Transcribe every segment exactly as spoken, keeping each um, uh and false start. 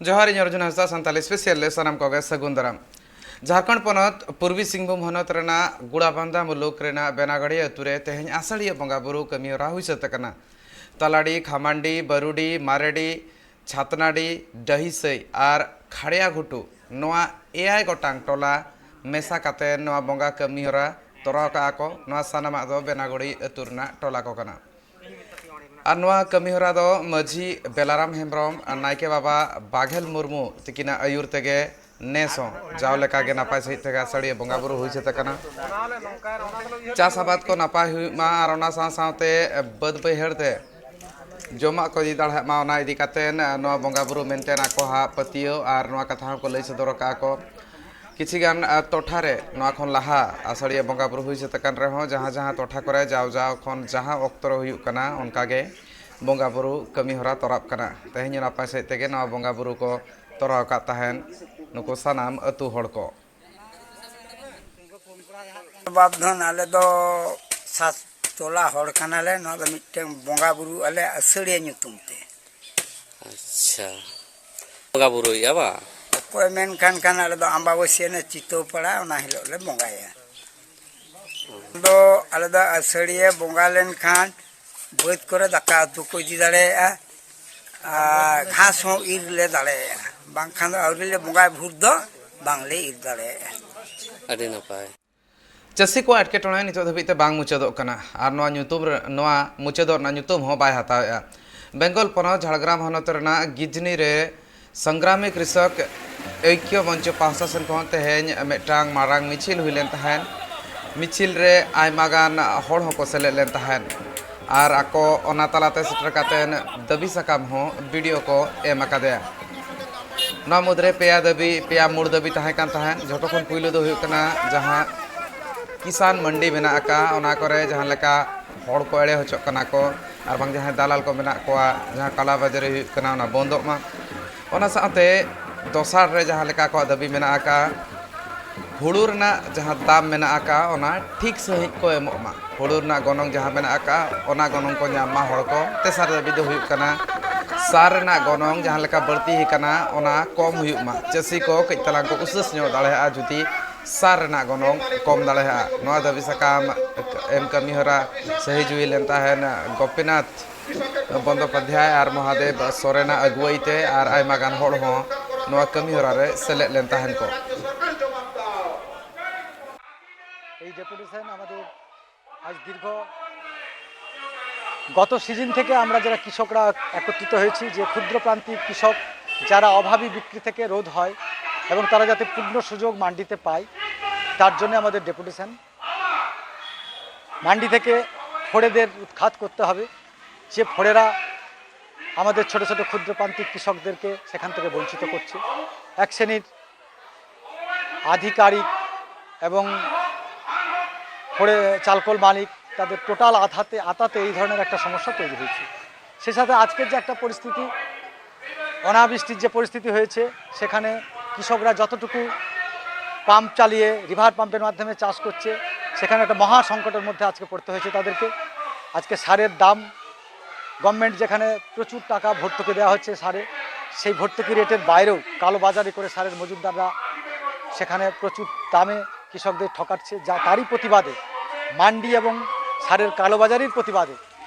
ᱡᱚᱦᱟᱨ, ᱤᱧ ᱚᱨᱡᱩᱱ ᱦᱟᱸᱥᱫᱟ, ᱥᱟᱱᱛᱟᱞᱤ ᱥᱯᱮᱥᱟᱞ ᱨᱮ ᱥᱟᱱᱟᱢ ᱠᱚᱜᱮ ᱥᱟᱹᱜᱩᱱ ᱫᱟᱨᱟᱢ᱾ ᱡᱷᱟᱨᱠᱷᱚᱸᱰ ᱯᱚᱱᱚᱛ ᱯᱩᱨᱵᱤ ᱥᱤᱝᱵᱷᱩᱢ ᱦᱚᱱᱚᱛ ᱨᱮᱱᱟᱜ ᱜᱩᱲᱟᱵᱟᱱᱫᱟ ᱢᱩᱞᱩᱠ ᱨᱮᱱᱟᱜ ᱵᱮᱱᱟᱜᱟᱲᱤ ᱟᱹᱛᱩ ᱨᱮ ᱛᱮᱦᱮᱧ ᱟᱥᱟᱲᱤᱭᱟᱹ ᱵᱚᱸᱜᱟ ᱵᱩᱨᱩ ᱠᱟᱹᱢᱤ ᱦᱚᱨᱟ ᱦᱩᱭ ᱥᱟᱹᱛ ᱟᱠᱟᱱᱟ᱾ ᱛᱟᱞᱟᱰᱤ, ᱠᱷᱟᱢᱟᱱᱰᱤ, ᱵᱟᱹᱨᱩᱰᱤ, ᱢᱟᱨᱮᱰᱤ, ᱪᱷᱟᱛᱱᱟᱰᱤ, ᱰᱟᱹᱦᱤᱥᱟᱹᱭ ᱟᱨ ᱠᱷᱟᱲᱭᱟᱜᱷᱩᱴᱩ, ᱱᱚᱣᱟ ᱮᱭᱟᱭ ᱜᱚᱴᱟᱝ ᱴᱚᱞᱟ ᱢᱮᱥᱟ ᱠᱟᱛᱮ ᱱᱚᱣᱟ ᱵᱚᱸᱜᱟ ᱠᱟᱹᱢᱤ ᱦᱚᱨᱟ ᱛᱚᱨᱟᱣ ᱠᱟᱜᱼᱟ ᱠᱚ᱾ ᱱᱚᱣᱟ ᱥᱟᱱᱟᱢᱟᱜ ᱫᱚ ᱵᱮᱱᱟᱜᱚᱲᱤ ᱟᱹᱛᱩ ᱨᱮᱱᱟᱜ ᱴᱚᱞᱟ ᱠᱚ ᱠᱟᱱᱟ᱾ ᱟᱨ ᱱᱚᱣᱟ ᱠᱟᱹᱢᱤ ᱦᱚᱨᱟ ᱫᱚ ᱢᱟᱹᱡᱷᱤ ᱵᱮᱞᱟᱨᱟᱢ ᱦᱮᱢᱵᱨᱚᱢ ᱟᱨ ᱱᱟᱭᱠᱮ ᱵᱟᱵᱟ ᱵᱟᱜᱷᱮᱞ ᱢᱩᱨᱢᱩ ᱛᱤᱠᱤᱱᱟᱜ ᱟᱹᱭᱩᱨ ᱛᱮᱜᱮ ᱱᱮᱥ ᱦᱚᱸ ᱡᱟᱣ ᱞᱮᱠᱟ ᱜᱮ ᱱᱟᱯᱟᱭ ᱥᱟᱺᱦᱤᱡ ᱛᱮᱜᱮ ᱟᱥᱟᱲᱤᱭᱟᱹ ᱵᱚᱸᱜᱟ ᱵᱩᱨᱩ ᱦᱩᱭ ᱥᱟᱹᱛ ᱟᱠᱟᱱᱟ᱾ ᱪᱟᱥ ᱟᱵᱟᱫ ᱠᱚ ᱱᱟᱯᱟᱭ ᱦᱩᱭᱩᱜ ᱢᱟ ᱟᱨ ᱚᱱᱟ ᱥᱟᱶ ᱥᱟᱶᱛᱮ ᱵᱟᱹᱫᱽ ᱵᱟᱹᱭᱦᱟᱹᱲ ᱛᱮ ᱡᱚᱢᱟᱜ ᱠᱚ ᱤᱫᱤ ᱫᱟᱲᱮᱭᱟᱜ ᱢᱟ, ᱚᱱᱟ ᱤᱫᱤ ᱠᱟᱛᱮ ᱱᱚᱣᱟ ᱵᱚᱸᱜᱟ ᱵᱩᱨᱩ ᱢᱮᱱᱛᱮ ᱟᱠᱚᱣᱟᱜ ᱯᱟᱹᱛᱭᱟᱹᱣ ᱟᱨ ᱱᱚᱣᱟ ᱠᱟᱛᱷᱟ ᱦᱚᱸᱠᱚ ᱞᱟᱹᱭ ᱥᱚᱫᱚᱨ ᱟᱠᱟᱫᱼᱟ ᱠᱚ᱾ ᱠᱤᱪᱷᱤ ᱜᱟᱱ, ᱟ, ᱴᱚᱴᱷᱟ ᱨᱮ ᱱᱚᱣᱟ ᱠᱷᱚᱱ ᱞᱟᱦᱟ ᱟᱥᱟᱲᱤᱭᱟᱹ ᱵᱚᱸᱜᱟ ᱵᱩᱨᱩ ᱦᱩᱭ ᱥᱟᱹᱛ ᱟᱠᱟᱱ ᱨᱮᱦᱚᱸ, ᱡᱟᱦᱟᱸ ᱡᱟᱦᱟᱸ ᱴᱚᱴᱷᱟ ᱠᱚᱨᱮ ᱡᱟᱣ ᱡᱟᱣ ᱠᱷᱚᱱ ᱡᱟᱦᱟᱸ ᱚᱠᱛᱚ ᱨᱮ ᱦᱩᱭᱩᱜ ᱠᱟᱱᱟ, ᱚᱱᱠᱟ ᱜᱮ ᱵᱚᱸᱜᱟ ᱵᱩᱨᱩ ᱠᱟᱹᱢᱤ ᱦᱚᱨᱟ ᱛᱚᱨᱟᱜ ᱠᱟᱱᱟ᱾ ᱛᱮᱦᱮᱧ ᱦᱚᱸ ᱱᱟᱯᱟᱭ ᱥᱟᱺᱦᱤᱡ ᱛᱮᱜᱮ ᱱᱚᱣᱟ ᱵᱚᱸᱜᱟ ᱵᱩᱨᱩ ᱠᱚ ᱛᱚᱨᱟᱣ ᱟᱠᱟᱫ ᱛᱟᱦᱮᱱ ᱱᱩᱠᱩ ᱥᱟᱱᱟᱢ ᱟᱹᱛᱩ ᱦᱚᱲ ᱠᱚ᱾ ᱵᱟᱯᱫᱷᱚᱱ, ᱟᱞᱮ ᱫᱚ ᱥᱟᱛ ᱴᱚᱞᱟ ᱦᱚᱲ ᱠᱟᱱᱟᱞᱮ᱾ ᱱᱚᱣᱟ ᱫᱚ ᱢᱤᱫᱴᱮᱱ ᱵᱚᱸᱜᱟ ᱵᱩᱨᱩ ᱟᱞᱮ ᱟᱹᱥᱟᱹᱲᱤᱭᱟᱹ ᱧᱩᱛᱩᱢ ᱛᱮ᱾ ᱟᱪᱪᱷᱟ, ᱵᱚᱸᱜᱟ ᱵᱩᱨᱩᱭᱮᱫᱼᱟ ᱵᱟᱝ? ᱚᱠᱚᱭ ᱢᱮᱱᱠᱷᱟᱱ ᱠᱷᱟᱱ ᱟᱞᱮ ᱫᱚ ᱟᱢᱵᱟᱵᱟᱹᱥᱭᱟᱹ ᱱᱮ ᱪᱤᱛᱟᱹᱣ ᱯᱟᱲᱟ, ᱚᱱᱟ ᱦᱤᱞᱳᱜ ᱞᱮ ᱵᱚᱸᱜᱟᱭᱟ᱾ ᱫᱚ ᱟᱞᱮ ᱫᱚ ᱟᱹᱥᱟᱹᱲᱤᱭᱟᱹ ᱵᱚᱸᱜᱟ ᱞᱮᱱᱠᱷᱟᱱ ᱵᱟᱹᱫᱽ ᱠᱚᱨᱮ ᱫᱟᱠᱟ ᱩᱛᱩ ᱠᱚ ᱤᱫᱤ ᱫᱟᱲᱮᱭᱟᱜᱼᱟ, ᱟᱨ ᱜᱷᱟᱥ ᱦᱚᱸ ᱤᱨ ᱞᱮ ᱫᱟᱲᱮᱭᱟᱜᱼᱟ, ᱵᱟᱝᱠᱷᱟᱱ ᱫᱚ ᱟᱹᱣᱨᱤ ᱞᱮ ᱵᱚᱸᱜᱟᱭ ᱵᱷᱳᱨ ᱫᱚ ᱵᱟᱝᱞᱮ ᱤᱨ ᱫᱟᱲᱮᱭᱟᱜᱼᱟ᱾ ᱟᱹᱰᱤ ᱱᱟᱯᱟᱭ᱾ ᱪᱟᱹᱥᱤ ᱠᱚᱣᱟᱜ ᱮᱴᱠᱮᱴᱚᱬᱮ ᱱᱤᱛᱚᱜ ᱫᱷᱟᱹᱵᱤᱡ ᱛᱮ ᱵᱟᱝ ᱢᱩᱪᱟᱹᱫᱚᱜ ᱠᱟᱱᱟ ᱟᱨ ᱱᱚᱣᱟ ᱧᱩᱛᱩᱢ ᱨᱮ, ᱱᱚᱣᱟ ᱢᱩᱪᱟᱹᱫᱚᱜ ᱨᱮᱱᱟᱜ ᱧᱩᱛᱩᱢ ᱦᱚᱸ ᱵᱟᱭ ᱦᱟᱛᱟᱣᱮᱫᱼᱟ᱾ ᱵᱮᱝᱜᱚᱞ ᱯᱚᱱᱚᱛ ᱡᱷᱟᱲᱜᱨᱟᱢ ᱦᱚᱱᱚᱛ ᱨᱮᱱᱟᱜ ᱜᱤᱡᱽᱱᱤ ᱨᱮ ᱥᱚᱝᱜᱨᱟᱢᱤ ᱠᱨᱤᱥᱚᱠ ᱟᱹᱭᱠᱭᱚ ᱢᱚᱧᱪᱚ ᱯᱟᱦᱴᱟ ᱥᱮᱱ ᱠᱷᱚᱱ ᱛᱮᱦᱮᱧ ᱢᱤᱫᱴᱟᱝ ᱢᱟᱨᱟᱝ ᱢᱤᱪᱷᱤᱞ ᱦᱩᱭ ᱞᱮᱱ ᱛᱟᱦᱮᱸᱫ᱾ ᱢᱤᱪᱷᱤᱞ ᱨᱮ ᱟᱭᱢᱟ ᱜᱟᱱ ᱦᱚᱲ ᱦᱚᱸᱠᱚ ᱥᱮᱞᱮᱫ ᱞᱮᱱ ᱛᱟᱦᱮᱸᱫ ᱟᱨ ᱟᱠᱚ ᱚᱱᱟ ᱛᱟᱞᱟᱛᱮ ᱥᱮᱴᱮᱨ ᱠᱟᱛᱮᱫ ᱫᱟᱹᱵᱤ ᱥᱟᱠᱟᱢ ᱦᱚᱸ ᱵᱤ ᱰᱤ ᱳ ᱠᱚ ᱮᱢ ᱟᱠᱟᱫᱮᱭᱟ᱾ ᱱᱚᱣᱟ ᱢᱩᱫᱽᱨᱮ ᱯᱮᱭᱟ ᱫᱟᱹᱵᱤ, ᱯᱮᱭᱟ ᱢᱩᱲ ᱫᱟᱹᱵᱤ ᱛᱟᱦᱮᱸ ᱠᱟᱱ ᱛᱟᱦᱮᱸᱫ᱾ ᱡᱷᱚᱛᱚ ᱠᱷᱚᱱ ᱯᱩᱭᱞᱩ ᱫᱚ ᱦᱩᱭᱩᱜ ᱠᱟᱱᱟ ᱡᱟᱦᱟᱸ ᱠᱤᱥᱟᱱ ᱢᱟᱱᱰᱤ ᱢᱮᱱᱟᱜ ᱟᱠᱟᱫ, ᱚᱱᱟ ᱠᱚᱨᱮ ᱡᱟᱦᱟᱸ ᱞᱮᱠᱟ ᱦᱚᱲ ᱠᱚ ᱮᱲᱮ ᱦᱚᱪᱚᱜ ᱠᱟᱱᱟ ᱠᱚ ᱟᱨ ᱵᱟᱝ ᱡᱟᱦᱟᱸᱭ ᱫᱟᱞᱟᱞ ᱠᱚ ᱢᱮᱱᱟᱜ ᱠᱚᱣᱟ, ᱡᱟᱦᱟᱸ ᱠᱟᱞᱟ ᱵᱟᱡᱟᱨᱤ ᱦᱩᱭᱩᱜ ᱠᱟᱱᱟ, ᱚᱱᱟ ᱵᱚᱱᱫᱚᱜ ᱢᱟ᱾ ᱚᱱᱟ ᱥᱟᱶᱛᱮ ᱫᱚᱥᱟᱨ ᱨᱮ ᱡᱟᱦᱟᱸ ᱞᱮᱠᱟ ᱟᱠᱚᱣᱟᱜ ᱫᱟᱹᱵᱤ ᱢᱮᱱᱟᱜ ᱟᱠᱟᱫ, ᱦᱩᱲᱩ ᱨᱮᱱᱟᱜ ᱡᱟᱦᱟᱸ ᱫᱟᱢ ᱢᱮᱱᱟᱜ ᱟᱠᱟᱫ, ᱚᱱᱟ ᱴᱷᱤᱠ ᱥᱟᱺᱦᱤᱡ ᱠᱚ ᱮᱢᱚᱜ ᱢᱟ, ᱦᱩᱲᱩ ᱨᱮᱱᱟᱜ ᱜᱚᱱᱚᱝ ᱡᱟᱦᱟᱸ ᱢᱮᱱᱟᱜ ᱟᱠᱟᱫ, ᱚᱱᱟ ᱜᱚᱱᱚᱝ ᱠᱚ ᱧᱟᱢ ᱢᱟ ᱦᱚᱲ ᱠᱚ᱾ ᱛᱮᱥᱟᱨ ᱫᱟᱹᱵᱤ ᱫᱚ ᱦᱩᱭᱩᱜ ᱠᱟᱱᱟ ᱥᱟᱨ ᱨᱮᱱᱟᱜ ᱜᱚᱱᱚᱝ ᱡᱟᱦᱟᱸ ᱞᱮᱠᱟ ᱵᱟᱹᱲᱛᱤ ᱟᱠᱟᱱᱟ, ᱚᱱᱟ ᱠᱚᱢ ᱦᱩᱭᱩᱜ ᱢᱟ᱾ ᱪᱟᱹᱥᱤ ᱠᱚ ᱠᱟᱹᱡ ᱛᱟᱞᱟᱝ ᱠᱚ ᱩᱥᱟᱹᱥ ᱧᱚᱜ ᱫᱟᱲᱮᱭᱟᱜᱼᱟ ᱡᱩᱫᱤ ᱥᱟᱨ ᱨᱮᱱᱟᱜ ᱜᱚᱱᱚᱝ ᱠᱚᱢ ᱫᱟᱲᱮᱭᱟᱜᱼᱟ᱾ ᱱᱚᱣᱟ ᱫᱟᱹᱵᱤ ᱥᱟᱠᱟᱢ ᱮᱢ ᱠᱟᱹᱢᱤ ᱦᱚᱨᱟ ᱥᱟᱹᱦᱤ ᱡᱩᱦᱤ ᱞᱮᱱ ᱛᱟᱦᱮᱱ ᱜᱳᱯᱤᱱᱟᱛᱷ ᱵᱚᱱᱫᱳᱯᱟᱫᱽᱫᱷᱟᱭ ᱟᱨ ᱢᱚᱦᱟᱫᱮᱵ ᱥᱚᱨᱮᱱᱟᱜ ᱟᱹᱜᱩᱣᱟᱹᱭ ᱛᱮ ᱟᱨ ᱟᱭᱢᱟ ᱜᱟᱱ ᱦᱚᱲ ᱦᱚᱸ ᱱᱚᱣᱟ ᱠᱟᱹᱢᱤ ᱦᱚᱨᱟ ᱨᱮ ᱥᱮᱞᱮᱫ ᱞᱮᱱ ᱛᱟᱦᱮᱱ ᱠᱚ᱾ এই ডেপুটেশন আমাদের আজ দীর্ঘ গত সিজন থেকে আমরা যারা কৃষকরা একত্রিত হয়েছি, যে ক্ষুদ্র প্রান্তিক কৃষক যারা অভাবী বিক্রি থেকে রোধ হয় এবং তারা যাতে পূর্ণ সুযোগ মান্ডিতে পায়, তার জন্য আমাদের ডেপুটেশন। মান্ডি থেকে ফড়েদের উৎখাত করতে হবে। যে ফড়েরা আমাদের ছোট ছোট ক্ষুদ্র প্রান্তিক কৃষকদেরকে সেখান থেকে বঞ্চিত করছে। এক শ্রেণীর আধিকারিক এবং ফড়ে চালকল মালিক, তাদের টোটাল আতাতে আতাতে এই ধরনের একটা সমস্যা তৈরি হয়েছে। সে সাথে আজকের যে একটা পরিস্থিতি, অনাবৃষ্টির যে পরিস্থিতি হয়েছে, সেখানে কৃষকরা যতটুকু পাম্প চালিয়ে, রিভার পাম্পের মাধ্যমে চাষ করছে, সেখানে একটা মহা সংকটের মধ্যে আজকে পড়তে হয়েছে তাদেরকে। আজকে সারের দাম, গভর্নমেন্ট যেখানে প্রচুর টাকা ভর্তুকি দেওয়া হচ্ছে সারে, সেই ভর্তুকি রেটের বাইরেও কালোবাজারি করে সারের মজুতদাররা সেখানে প্রচুর দামে কৃষকদের ঠকাচ্ছে। যা তারই প্রতিবাদে, মান্ডি এবং সারের কালোবাজারির প্রতিবাদে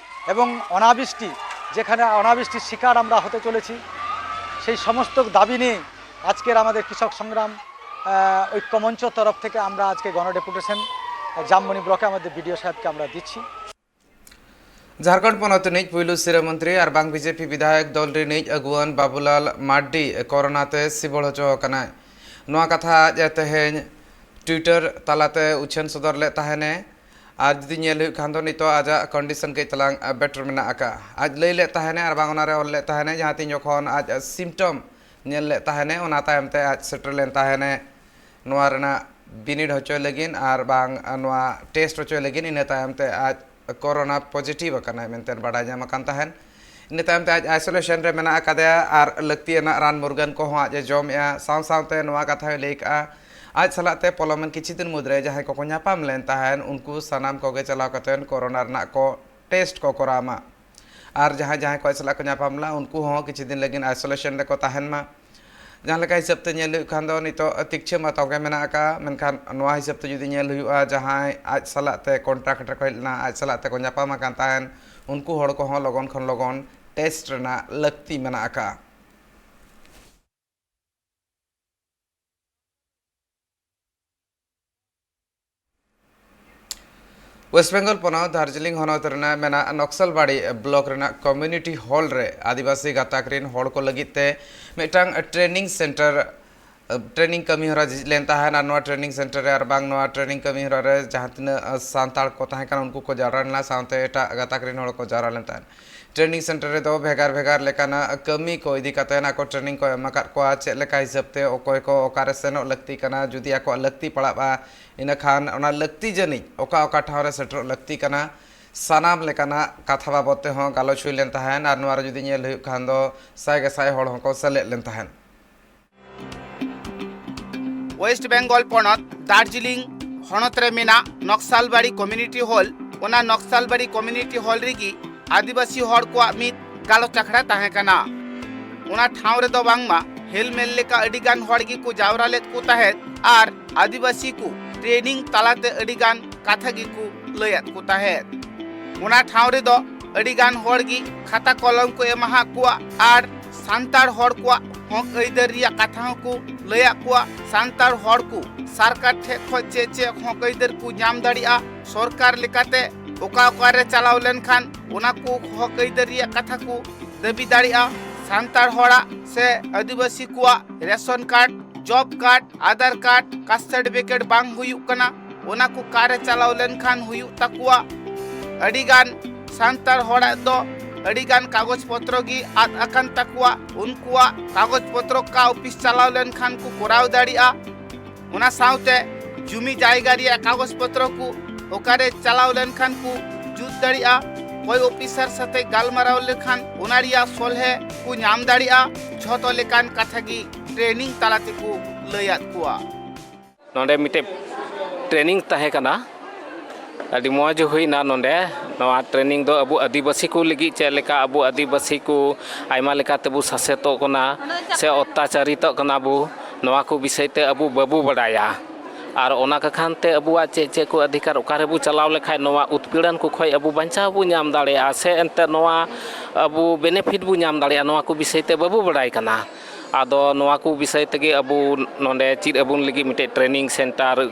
এবং অনাবৃষ্টি, যেখানে অনাবৃষ্টির শিকার আমরা হতে চলেছি, সেই সমস্ত দাবি নিয়ে আজকের আমাদের কৃষক সংগ্রাম আহ, ঐক্যমঞ্চ তরফ থেকে আমরা আজকে গণডেপুটেশন জামমণি ব্লকে আমাদের বিডিও সাহেবকে আমরা দিচ্ছি। ᱡᱷᱟᱨᱠᱷᱚᱸᱰ ᱯᱚᱱᱚᱛ ᱨᱤᱱᱤᱡ ᱯᱩᱭᱞᱩ ᱥᱤᱨᱟᱹ ᱢᱚᱱᱛᱨᱤ ᱟᱨ ᱵᱟᱝ ᱵᱤᱡᱮᱯᱤ ᱵᱤᱫᱷᱟᱭᱚᱠ ᱫᱚᱞ ᱨᱤᱱᱤᱡ ᱟᱹᱜᱩᱣᱟᱹᱱ ᱵᱟᱵᱩᱞᱟᱞ ᱢᱟᱨᱰᱤ ᱠᱳᱨᱳᱱᱟ ᱛᱮ ᱥᱤᱵᱚᱲ ᱦᱚᱪᱚ ᱟᱠᱟᱱᱟᱭ᱾ ᱱᱚᱣᱟ ᱠᱟᱛᱷᱟ ᱟᱡ ᱛᱮᱦᱮᱧ ᱴᱩᱭᱴᱟᱨ ᱛᱟᱞᱟᱛᱮ ᱩᱪᱷᱟᱹᱱ ᱥᱚᱫᱚᱨ ᱞᱮᱫ ᱛᱟᱦᱮᱱᱮ᱾ ᱟᱨ ᱡᱩᱫᱤ ᱧᱮᱞ ᱦᱩᱭᱩᱜ ᱠᱷᱟᱱ ᱫᱚ ᱱᱤᱛᱚᱜ ᱟᱡᱟᱜ ᱠᱚᱱᱰᱤᱥᱚᱱ ᱠᱟᱹᱡ ᱛᱟᱞᱟᱝ ᱵᱮᱴᱟᱨ ᱢᱮᱱᱟᱜ ᱟᱠᱟᱫᱼᱟ᱾ ᱟᱡ ᱞᱟᱹᱭ ᱞᱮᱫ ᱛᱟᱦᱮᱱᱮ ᱟᱨ ᱵᱟᱝ ᱚᱱᱟᱨᱮ ᱚᱞ ᱞᱮᱫ ᱛᱟᱦᱮᱱᱮ, ᱡᱟᱦᱟᱸ ᱛᱤᱱ ᱡᱚᱠᱷᱚᱱ ᱟᱡ ᱥᱤᱢᱴᱚᱢ ᱧᱮᱞ ᱞᱮᱫ ᱛᱟᱦᱮᱱᱮ, ᱚᱱᱟ ᱛᱟᱭᱚᱢ ᱛᱮ ᱟᱡ ᱥᱮᱴᱮᱨ ᱞᱮᱱ ᱛᱟᱦᱮᱱᱮ ᱱᱚᱣᱟ ᱨᱮᱱᱟᱜ ᱵᱤᱱᱤᱰ ᱦᱚᱪᱚᱭ ᱞᱟᱹᱜᱤᱫ ᱟᱨ ᱵᱟᱝ ᱱᱚᱣᱟ ᱴᱮᱥᱴ ᱦᱚᱪᱚᱭ ᱞᱟᱹᱜᱤᱫ᱾ ᱤᱱᱟᱹ ᱛᱟᱭᱚᱢ ᱛᱮ ᱟᱡ ᱠᱳᱨᱳᱱᱟ ᱯᱚᱡᱤᱴᱤᱵᱷ ᱟᱠᱟᱱᱟᱭ ᱢᱮᱱᱛᱮ ᱵᱟᱰᱟᱭ ᱧᱟᱢ ᱟᱠᱟᱱ ᱛᱟᱦᱮᱸᱱ᱾ ᱤᱱᱟᱹ ᱛᱟᱭᱚᱢ ᱛᱮ ᱟᱡ ᱟᱭᱥᱳᱞᱮᱥᱚᱱ ᱨᱮ ᱢᱮᱱᱟᱜ ᱟᱠᱟᱫᱮᱭᱟ ᱟᱨ ᱞᱟᱹᱠᱛᱤᱭᱟᱱᱟᱜ ᱨᱟᱱ ᱢᱩᱨᱜᱟᱹᱱ ᱠᱚᱦᱚᱸ ᱟᱡ ᱮ ᱡᱚᱢᱮᱜᱼᱟ᱾ ᱥᱟᱶ ᱥᱟᱶᱛᱮ ᱱᱚᱣᱟ ᱠᱟᱛᱷᱟ ᱦᱚᱸᱭ ᱞᱟᱹᱭ ᱠᱟᱜᱼᱟ, ᱟᱡ ᱥᱟᱞᱟᱜ ᱛᱮ ᱯᱚᱞᱚᱢᱮᱱ ᱠᱤᱪᱷᱩ ᱫᱤᱱ ᱢᱩᱫᱽᱨᱮ ᱡᱟᱦᱟᱸᱭ ᱠᱚᱠᱚ ᱧᱟᱯᱟᱢ ᱞᱮᱱ ᱛᱟᱦᱮᱸᱱ, ᱩᱱᱠᱩ ᱥᱟᱱᱟᱢ ᱠᱚᱜᱮ ᱪᱟᱞᱟᱣ ᱠᱟᱛᱮ ᱠᱳᱨᱳᱱᱟ ᱨᱮᱱᱟᱜ ᱠᱚ ᱴᱮᱥᱴ ᱠᱚ ᱠᱚᱨᱟᱣ ᱢᱟ᱾ ᱟᱨ ᱡᱟᱦᱟᱸᱭ ᱡᱟᱦᱟᱸᱭ ᱠᱚ ᱥᱟᱞᱟᱜ ᱠᱚ ᱧᱟᱯᱟᱢ ᱞᱮᱱᱟ, ᱩᱱᱠᱩ ᱦᱚᱸ ᱠᱤᱪᱷᱩ ᱫᱤᱱ ᱞᱟᱹᱜᱤᱫ isolation ᱨᱮᱠᱚ ᱛᱟᱦᱮᱱ ᱢᱟ᱾ ᱡᱟᱦᱟᱸ ᱞᱮᱠᱟ ᱦᱤᱥᱟᱹᱵ ᱛᱮ ᱧᱮᱞ ᱦᱩᱭᱩᱜ ᱠᱷᱟᱱ ᱫᱚ, ᱱᱤᱛᱚᱜ ᱛᱤᱠᱪᱷᱟᱹ ᱢᱟ ᱛᱚᱸᱜᱮ ᱢᱮᱱᱟᱜ ᱟᱠᱟᱫᱼᱟ, ᱢᱮᱱᱠᱷᱟᱱ ᱱᱚᱣᱟ ᱦᱤᱥᱟᱹᱵ ᱛᱮ ᱡᱩᱫᱤ ᱧᱮᱞ ᱦᱩᱭᱩᱜᱼᱟ, ᱡᱟᱦᱟᱸᱭ ᱟᱡ ᱥᱟᱞᱟᱜ ᱛᱮ contact ᱨᱮᱠᱚ ᱦᱮᱡ ᱞᱮᱱᱟ, ᱟᱡ ᱥᱟᱞᱟᱜ ᱛᱮᱠᱚ ᱧᱟᱯᱟᱢ ᱟᱠᱟᱱ ᱛᱟᱦᱮᱸᱱ, ᱩᱱᱠᱩ ᱦᱚᱲ ᱠᱚᱦᱚᱸ ᱞᱚᱜᱚᱱ ᱠᱷᱚᱱ ᱞᱚᱜᱚᱱ test ᱨᱮᱱᱟᱜ ᱞᱟᱹᱠᱛᱤ ᱢᱮᱱᱟᱜ ᱟᱠᱟᱫᱼᱟ᱾ ᱳᱭᱮᱥᱴ ᱵᱮᱝᱜᱚᱞ ᱯᱚᱱᱚᱛ ᱫᱟᱨᱡᱤᱞᱤᱝ ᱦᱚᱱᱚᱛ ᱨᱮᱱᱟᱜ ᱢᱮᱱᱟᱜ ᱱᱚᱠᱥᱟᱞᱵᱟᱲᱤ ᱵᱞᱚᱠ ᱨᱮᱱᱟᱜ ᱠᱚᱢᱭᱩᱱᱤᱴᱤ ᱦᱚᱞ ᱨᱮ ᱟᱹᱫᱤᱵᱟᱹᱥᱤ ᱜᱟᱛᱟᱠ ᱨᱤᱱ ᱦᱚᱲ ᱠᱚ ᱞᱟᱹᱜᱤᱫ ᱛᱮ ᱢᱤᱫᱴᱟᱝ training center, training ᱠᱟᱹᱢᱤ ᱦᱚᱨᱟ ᱡᱷᱤᱡ ᱞᱮᱱ ᱛᱟᱦᱮᱸᱱ᱾ ᱟᱨ ᱱᱚᱣᱟ training center ᱨᱮ ᱟᱨ ᱵᱟᱝ ᱱᱚᱣᱟ training ᱠᱟᱹᱢᱤ ᱦᱚᱨᱟ ᱨᱮ ᱡᱟᱦᱟᱸ ᱛᱤᱱᱟᱹᱜ ᱥᱟᱱᱛᱟᱲ ᱠᱚ ᱛᱟᱦᱮᱸ ᱠᱟᱱᱟ, ᱩᱱᱠᱩ ᱠᱚ ᱡᱟᱣᱨᱟ ᱞᱮᱱᱟ, ᱥᱟᱶᱛᱮ ᱮᱴᱟᱜ ᱜᱟᱛᱟᱠ ᱨᱤᱱ ᱦᱚᱲ ᱠᱚ ᱡᱟᱣᱨᱟ ᱞᱮᱱ ᱛᱟᱦᱮᱸᱱ᱾ training center ᱨᱮᱫᱚ ᱵᱷᱮᱜᱟᱨ ᱵᱷᱮᱜᱟᱨ ᱞᱮᱠᱟᱱᱟᱜ ᱠᱟᱹᱢᱤ ᱠᱚ ᱤᱫᱤ ᱠᱟᱛᱮ ᱟᱠᱚ training ᱠᱚ ᱮᱢ ᱟᱠᱟᱫ ᱠᱚᱣᱟ, ᱪᱮᱫ ᱞᱮᱠᱟ ᱦᱤᱥᱟᱹᱵ ᱛᱮ ᱚᱠᱚᱭ ᱠᱚ ᱚᱠᱟᱨᱮ ᱥᱮᱱᱚᱜ ᱞᱟᱹᱠᱛᱤ ᱠᱟᱱᱟ, ᱡᱩᱫᱤ ᱟᱠᱚᱣᱟᱜ ᱞᱟᱹᱠᱛᱤ ᱯᱟᱲᱟᱜᱼᱟ, ᱤᱱᱟᱹᱠᱷᱟᱱ ᱚᱱᱟ ᱞᱟᱹᱠᱛᱤ ᱡᱟᱹᱱᱤᱡ ᱚᱠᱟ ᱚᱠᱟ ᱴᱷᱟᱶ ᱨᱮ ᱥᱮᱴᱮᱨᱚᱜ ᱞᱟᱹᱠᱛᱤ ᱠᱟᱱᱟ, ᱥᱟᱱᱟᱢ ᱞᱮᱠᱟᱱᱟᱜ ᱠᱟᱛᱷᱟ ᱵᱟᱵᱚᱫ ᱛᱮᱦᱚᱸ ᱜᱟᱞᱚᱪ ᱦᱩᱭ ᱞᱮᱱ ᱛᱟᱦᱮᱸᱱ᱾ ᱟᱨ ᱱᱚᱣᱟ ᱨᱮ ᱡᱩᱫᱤ ᱧᱮᱞ ᱦᱩᱭᱩᱜ ᱠᱷᱟᱱ ᱫᱚ, ᱥᱟᱭ ᱜᱮᱥᱟᱭ ᱦᱚᱲ ᱦᱚᱸᱠᱚ ᱥᱮᱞᱮᱫ ᱞᱮᱱ ᱛᱟᱦᱮᱸᱱ᱾ ᱳᱭᱮᱥᱴ ᱵᱮᱝᱜᱚᱞ ᱯᱚᱱᱚᱛ ᱫᱟᱨᱡᱤᱞᱤᱝ ᱦᱚᱱᱚᱛ ᱨᱮ ᱢᱮᱱᱟᱜ ᱱᱚᱠᱥᱟᱞᱵᱟᱲᱤ ᱠᱚᱢᱭᱩᱱᱤᱴᱤ ᱦᱚᱞ, ᱚᱱᱟ ᱱᱚᱠᱥᱟᱞᱵᱟᱲᱤ ᱠᱚᱢᱭᱩᱱᱤᱴᱤ ᱦᱚᱞ ᱨᱮᱜᱮ ᱟᱹᱫᱤᱵᱟᱹᱥᱤ ᱦᱚᱲ ᱠᱚᱣᱟᱜ ᱢᱤᱫ ᱜᱟᱞᱚᱪ ᱟᱠᱷᱲᱟ ᱛᱟᱦᱮᱸ ᱠᱟᱱᱟ᱾ ᱚᱱᱟ ᱴᱷᱟᱶ ᱨᱮᱫᱚ ᱵᱟᱝᱢᱟ ᱦᱮᱞᱢᱮᱞ ᱞᱮᱠᱟ ᱟᱹᱰᱤ ᱜᱟᱱ ᱦᱚᱲ ᱜᱮᱠᱚ ᱡᱟᱣᱨᱟ ᱞᱮᱫ ᱠᱚ ᱛᱟᱦᱮᱸᱫ ᱟᱨ ᱟᱹᱫᱤᱵᱟᱹᱥᱤ ᱠᱚ training ᱛᱟᱞᱟᱛᱮ ᱟᱹᱰᱤ ᱜᱟᱱ ᱠᱟᱛᱷᱟ ᱜᱮᱠᱚ ᱞᱟᱹᱭᱟᱫ ᱠᱚ ᱛᱟᱦᱮᱸᱫ᱾ ᱚᱱᱟ ᱴᱷᱟᱶ ᱨᱮᱫᱚ ᱟᱹᱰᱤ ᱜᱟᱱ ᱦᱚᱲ ᱜᱮ ᱠᱷᱟᱛᱟ ᱠᱚᱞᱚᱢ ᱠᱚ ᱮᱢᱟᱦᱟᱫ ᱠᱚᱣᱟ ᱟᱨ ᱥᱟᱱᱛᱟᱲ ᱦᱚᱲ ᱠᱚᱣᱟᱜ ᱦᱚᱠ ᱟᱹᱭᱫᱟᱹᱨ ᱨᱮᱭᱟᱜ ᱠᱟᱛᱷᱟ ᱦᱚᱸᱠᱚ ᱞᱟᱹᱭᱟᱫ ᱠᱚᱣᱟ᱾ ᱥᱟᱱᱛᱟᱲ ᱦᱚᱲ ᱠᱚ ᱥᱚᱨᱠᱟᱨ ᱴᱷᱮᱱ ᱠᱷᱚᱱ ᱪᱮᱫ ᱪᱮᱫ ᱦᱚᱠ ᱟᱹᱭᱫᱟᱹᱨ ᱠᱚ ᱧᱟᱢ ᱫᱟᱲᱮᱭᱟᱜᱼᱟ, ᱥᱚᱨᱠᱟᱨ ᱞᱮᱠᱟᱛᱮ ᱚᱠᱟ ᱚᱠᱟᱨᱮ ᱪᱟᱞᱟᱣ ᱞᱮᱱᱠᱷᱟᱱ ᱚᱱᱟ ᱠᱚ ᱦᱚᱠ ᱟᱹᱭᱫᱟᱹᱨ ᱨᱮᱭᱟᱜ ᱠᱟᱛᱷᱟ ᱠᱚ ᱫᱟᱹᱵᱤ ᱫᱟᱲᱮᱭᱟᱜᱼᱟ, ᱥᱟᱱᱛᱟᱲ ᱦᱚᱲᱟᱜ ᱥᱮ ᱟᱹᱫᱤᱵᱟᱹᱥᱤ ᱠᱚᱣᱟᱜ ration card, job card, Aadhaar card, caste certificate ᱵᱟᱝ ᱦᱩᱭᱩᱜ ᱠᱟᱱᱟ, ᱚᱱᱟ ᱠᱚ ᱚᱠᱟᱨᱮ ᱪᱟᱞᱟᱣ ᱞᱮᱱᱠᱷᱟᱱ ᱦᱩᱭᱩᱜ ᱛᱟᱠᱚᱣᱟ᱾ ᱟᱹᱰᱤᱜᱟᱱ ᱥᱟᱱᱛᱟᱲ ᱦᱚᱲᱟᱜ ᱫᱚ ᱟᱹᱰᱤᱜᱟᱱ ᱠᱟᱜᱚᱡᱽ ᱯᱚᱛᱨᱚ ᱜᱮ ᱟᱫ ᱟᱠᱟᱱ ᱛᱟᱠᱚᱣᱟ᱾ ᱩᱱᱠᱩᱣᱟᱜ ᱠᱟᱜᱚᱡᱽ ᱯᱚᱛᱨᱚ ᱚᱠᱟ ᱚᱯᱷᱤᱥ ᱪᱟᱞᱟᱣ ᱞᱮᱱᱠᱷᱟᱱ ᱠᱚ ᱠᱚᱨᱟᱣ ᱫᱟᱲᱮᱭᱟᱜᱼᱟ, ᱚᱱᱟ ᱥᱟᱶᱛᱮ ᱡᱩᱢᱤ ᱡᱟᱭᱜᱟ ᱨᱮᱭᱟᱜ ᱠᱟᱜᱚᱡᱽ ᱯᱚᱛᱨᱚ ᱠᱚ ᱚᱠᱟᱨᱮ ᱪᱟᱞᱟᱣ ᱞᱮᱱᱠᱷᱟᱱ ᱠᱚ ᱡᱩᱛ ᱫᱟᱲᱮᱭᱟᱜᱼᱟ, ᱚᱠᱚᱭ ᱚᱯᱷᱤᱥᱟᱨ ᱥᱟᱛᱮ ᱜᱟᱞᱢᱟᱨᱟᱣ ᱞᱮᱠᱷᱟᱱ ᱚᱱᱟ ᱨᱮᱭᱟᱜ ᱥᱚᱞᱦᱮ ᱠᱚ ᱧᱟᱢ ᱫᱟᱲᱮᱭᱟᱜᱼᱟ, ᱡᱷᱚᱛᱚ ᱞᱮᱠᱟᱱ ᱠᱟᱛᱷᱟ ᱜᱮ training ᱛᱟᱞᱟ ᱛᱮᱠᱚ ᱞᱟᱹᱭᱟᱫ ᱠᱚᱣᱟ᱾ ᱱᱚᱰᱮ ᱢᱤᱫᱴᱮᱡ training ᱛᱟᱦᱮᱸ ᱠᱟᱱᱟ, ᱟᱹᱰᱤ ᱢᱚᱡᱽ ᱦᱩᱭᱱᱟ ᱱᱚᱰᱮ᱾ ᱱᱚᱣᱟ training ᱫᱚ ᱟᱵᱚ ᱟᱹᱫᱤᱵᱟᱹᱥᱤ ᱠᱚ ᱞᱟᱹᱜᱤᱫ ᱪᱮᱫ ᱞᱮᱠᱟ ᱟᱵᱚ ᱟᱹᱫᱤᱵᱟᱹᱥᱤ ᱠᱚ ᱟᱭᱢᱟ ᱞᱮᱠᱟ ᱛᱮᱵᱚ ᱥᱟᱥᱮᱛᱚᱜ ᱠᱟᱱᱟ ᱥᱮ ᱚᱛᱛᱟᱪᱟᱨᱤᱛᱚᱜ ᱠᱟᱱᱟ ᱵᱚ, ᱱᱚᱣᱟ ᱠᱚ ᱵᱤᱥᱚᱭ ᱛᱮ ᱟᱵᱚ ᱵᱟᱵᱚ ᱵᱟᱰᱟᱭᱟ᱾ ᱟᱨ ᱚᱱᱟ ᱠᱟᱠᱷᱟᱱ ᱛᱮ ᱟᱵᱚᱣᱟᱜ ᱪᱮᱫ ᱪᱮᱫ ᱠᱚ ᱚᱫᱷᱤᱠᱟᱨ ᱚᱠᱟ ᱨᱮᱵᱚ ᱪᱟᱞᱟᱣ ᱞᱮᱠᱷᱟᱡ ᱱᱚᱣᱟ ᱩᱛᱯᱤᱲᱚᱱ ᱠᱚ ᱠᱷᱚᱡ ᱟᱵᱚ ᱵᱟᱧᱪᱟᱣ ᱵᱚ ᱧᱟᱢ ᱫᱟᱲᱮᱭᱟᱜᱼᱟ ᱥᱮ ᱮᱱᱛᱮᱫ ᱱᱚᱣᱟ ᱟᱵᱚ benefit ᱵᱚ ᱧᱟᱢ ᱫᱟᱲᱮᱭᱟᱜᱼᱟ, ᱱᱚᱣᱟ ᱠᱚ ᱵᱤᱥᱚᱭ ᱛᱮ ᱵᱟᱵᱚ ᱵᱟᱰᱟᱭ ᱠᱟᱱᱟ᱾ ᱟᱫᱚ ᱱᱚᱣᱟ ᱠᱚ ᱵᱤᱥᱚᱭ ᱛᱮᱜᱮ ᱟᱵᱚ ᱱᱚᱰᱮ ᱪᱮᱫ ᱟᱵᱚᱱ ᱞᱟᱹᱜᱤᱫ ᱢᱤᱫᱴᱮᱡ training center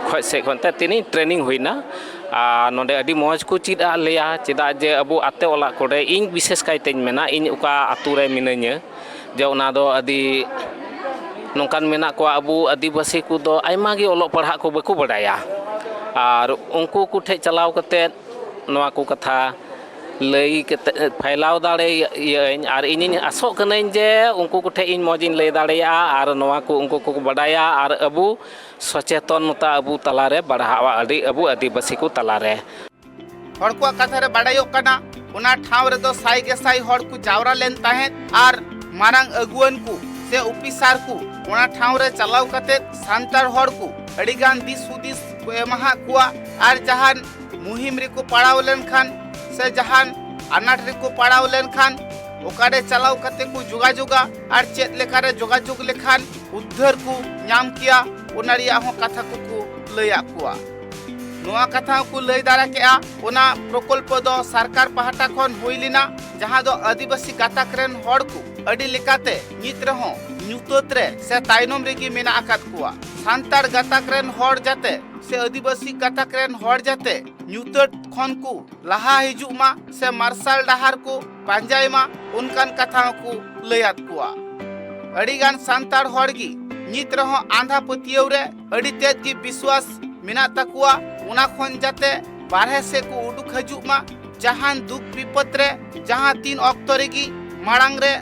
ᱠᱷᱚᱡ ᱥᱮᱫ ᱠᱷᱚᱱ ᱛᱮ ᱛᱤᱱᱤ training ᱦᱩᱭᱱᱟ᱾ ᱟᱨ ᱱᱚᱰᱮ ᱟᱹᱰᱤ ᱢᱚᱡᱽ ᱠᱚ ᱪᱮᱫ ᱟᱫ ᱞᱮᱭᱟ, ᱪᱮᱫᱟᱜ ᱡᱮ ᱟᱵᱚ ᱟᱛᱮ ᱚᱲᱟᱜ ᱠᱚᱨᱮ, ᱤᱧ ᱵᱤᱥᱮᱥ ᱠᱟᱭᱛᱮᱧ ᱢᱮᱱᱟ, ᱤᱧ ᱚᱠᱟ ᱟᱛᱳ ᱨᱮ ᱢᱤᱱᱟᱹᱧᱟ, ᱡᱮ ᱚᱱᱟ ᱫᱚ ᱟᱹᱰᱤ ᱱᱚᱝᱠᱟᱱ ᱢᱮᱱᱟᱜ ᱠᱚᱣᱟ, ᱟᱵᱚ ᱟᱹᱫᱤᱵᱟᱹᱥᱤ ᱠᱚᱫᱚ ᱟᱭᱢᱟ ᱜᱮ ᱚᱞᱚᱜ ᱯᱟᱲᱦᱟᱜ ᱠᱚ ᱵᱟᱠᱚ ᱵᱟᱰᱟᱭᱟ᱾ ᱟᱨ ᱩᱱᱠᱩ ᱠᱚ ᱴᱷᱮᱡ ᱪᱟᱞᱟᱣ ᱠᱟᱛᱮᱫ ᱱᱚᱣᱟ ᱠᱚ ᱠᱟᱛᱷᱟ ᱞᱟᱹᱭ ᱠᱟᱛᱮ ᱯᱷᱟᱭᱞᱟᱣ ᱫᱟᱲᱮᱭᱟᱜ ᱟᱹᱧ, ᱟᱨ ᱤᱧᱤᱧ ᱟᱥᱚᱜ ᱠᱟᱹᱱᱟᱹᱧ ᱡᱮ ᱩᱱᱠᱩ ᱠᱚᱴᱷᱮᱱ ᱤᱧ ᱢᱚᱡᱽ ᱤᱧ ᱞᱟᱹᱭ ᱫᱟᱲᱮᱭᱟᱜᱼᱟ ᱟᱨ ᱱᱚᱣᱟ ᱠᱚ ᱩᱱᱠᱩ ᱠᱚᱠᱚ ᱵᱟᱰᱟᱭᱟ ᱟᱨ ᱟᱵᱚ ᱥᱚᱪᱮᱛᱚᱱᱚᱛᱟ ᱟᱵᱚ ᱛᱟᱞᱟᱨᱮ ᱵᱟᱲᱦᱟᱜᱼᱟ, ᱟᱹᱰᱤ ᱟᱵᱚ ᱟᱹᱫᱤᱵᱟᱹᱥᱤ ᱠᱚ ᱛᱟᱞᱟᱨᱮ᱾ ᱦᱚᱲ ᱠᱚᱣᱟᱜ ᱠᱟᱛᱷᱟ ᱨᱮ ᱵᱟᱰᱟᱭᱚᱜ ᱠᱟᱱᱟ, ᱚᱱᱟ ᱴᱷᱟᱶ ᱨᱮᱫᱚ ᱥᱟᱭ ᱜᱮᱥᱟᱭ ᱦᱚᱲ ᱠᱚ ᱡᱟᱣᱨᱟ ᱞᱮᱱ ᱛᱟᱦᱮᱸᱫ ᱟᱨ ᱢᱟᱨᱟᱝ ᱟᱹᱜᱩᱣᱟᱹᱱ ᱠᱚ ᱥᱮ ᱚᱯᱷᱤᱥᱟᱨ ᱠᱚ ᱚᱱᱟ ᱴᱷᱟᱶ ᱨᱮ ᱪᱟᱞᱟᱣ ᱠᱟᱛᱮ ᱥᱟᱱᱛᱟᱲ ᱦᱚᱲ ᱠᱚ ᱟᱹᱰᱤᱜᱟᱱ ᱫᱤᱥ ᱦᱩᱫᱤᱥ ᱠᱚ ᱮᱢᱟᱦᱟᱫ ᱠᱚᱣᱟ ᱟᱨ ᱡᱟᱦᱟᱱ ᱢᱩᱦᱤᱢ ᱨᱮᱠᱚ ᱯᱟᱲᱟᱣ ᱞᱮᱱᱠᱷᱟᱱ ᱥᱮ ᱡᱟᱦᱟᱱ ᱟᱱᱟᱴ ᱨᱮᱠᱚ ᱯᱟᱲᱟᱣ ᱞᱮᱱᱠᱷᱟᱱ ᱚᱠᱟᱨᱮ ᱪᱟᱞᱟᱣ ᱠᱟᱛᱮ ᱠᱚ ᱡᱳᱜᱟᱡᱳᱜᱟ ᱟᱨ ᱪᱮᱫ ᱞᱮᱠᱟᱨᱮ ᱡᱳᱜᱟᱡᱳᱜᱽ ᱞᱮᱠᱷᱟᱱ ᱩᱫᱽᱫᱷᱟᱹᱨ ᱠᱚ ᱧᱟᱢ ᱠᱮᱭᱟ, ᱚᱱᱟ ᱨᱮᱭᱟᱜ ᱦᱚᱸ ᱠᱟᱛᱷᱟ ᱠᱚᱠᱚ ᱞᱟᱹᱭᱟᱫ ᱠᱚᱣᱟ᱾ ᱱᱚᱣᱟ ᱠᱟᱛᱷᱟ ᱦᱚᱸᱠᱚ ᱞᱟᱹᱭ ᱫᱟᱲᱮ ᱠᱮᱜᱼᱟ, ᱚᱱᱟ ᱯᱨᱚᱠᱚᱞᱯᱚ ᱫᱚ ᱥᱚᱨᱠᱟᱨ ᱯᱟᱦᱴᱟ ᱠᱷᱚᱱ ᱦᱩᱭ ᱞᱮᱱᱟ, ᱡᱟᱦᱟᱸ ᱫᱚ ᱟᱹᱫᱤᱵᱟᱹᱥᱤ ᱜᱟᱛᱟᱠ ᱨᱮᱱ ᱦᱚᱲ ᱠᱚ ᱟᱹᱰᱤ ᱞᱮᱠᱟᱛᱮ ᱱᱤᱛ ᱨᱮᱦᱚᱸ ᱧᱩᱛᱟᱹᱛ ᱨᱮ ᱥᱮ ᱛᱟᱭᱱᱚᱢ ᱨᱮᱜᱮ ᱢᱮᱱᱟᱜ ᱟᱠᱟᱫ ᱠᱚᱣᱟ᱾ ᱥᱟᱱᱛᱟᱲ ᱜᱟᱛᱟᱠ ᱨᱮᱱ ᱦᱚᱲ ᱡᱟᱛᱮ ᱥᱮ ᱟᱹᱫᱤᱵᱟᱹᱥᱤ ᱜᱟᱛᱟᱠ ᱨᱮᱱ ᱦᱚᱲ ᱡᱟᱛᱮ ᱧᱩᱛᱟᱹᱛ ᱠᱷᱚᱱ ᱠᱚ ᱞᱟᱦᱟ ᱦᱤᱡᱩᱜ ᱢᱟ ᱥᱮ ᱢᱟᱨᱥᱟᱞ ᱰᱟᱦᱟᱨ ᱠᱚ ᱯᱟᱸᱡᱟᱭ ᱢᱟ, ᱚᱱᱠᱟᱱ ᱠᱟᱛᱷᱟ ᱦᱚᱸᱠᱚ ᱞᱟᱹᱭᱟᱫ ᱠᱚᱣᱟ᱾ ᱟᱹᱰᱤᱜᱟᱱ ᱥᱟᱱᱛᱟᱲ ᱦᱚᱲ ᱜᱮ ᱱᱤᱛ ᱨᱮᱦᱚᱸ ᱟᱸᱫᱷᱟ ᱯᱟᱹᱛᱭᱟᱹᱣ ᱨᱮ ᱟᱹᱰᱤ ᱛᱮᱫ ᱜᱮ ᱵᱤᱥᱣᱟᱥ ᱢᱮᱱᱟᱜ ᱛᱟᱠᱚᱣᱟ᱾ ᱚᱱᱟ ᱠᱷᱚᱱ ᱡᱟᱛᱮ ᱵᱟᱨᱦᱮ ᱥᱮᱫ ᱠᱚ ᱩᱰᱩᱠ ᱦᱤᱡᱩᱜ ᱢᱟ, ᱡᱟᱦᱟᱱ ᱫᱩᱠ ᱵᱤᱯᱚᱫ ᱨᱮ ᱡᱟᱦᱟᱸ ᱛᱤᱱ ᱚᱠᱛᱚ ᱨᱮᱜᱮ ᱢᱟᱲᱟᱝ ᱨᱮ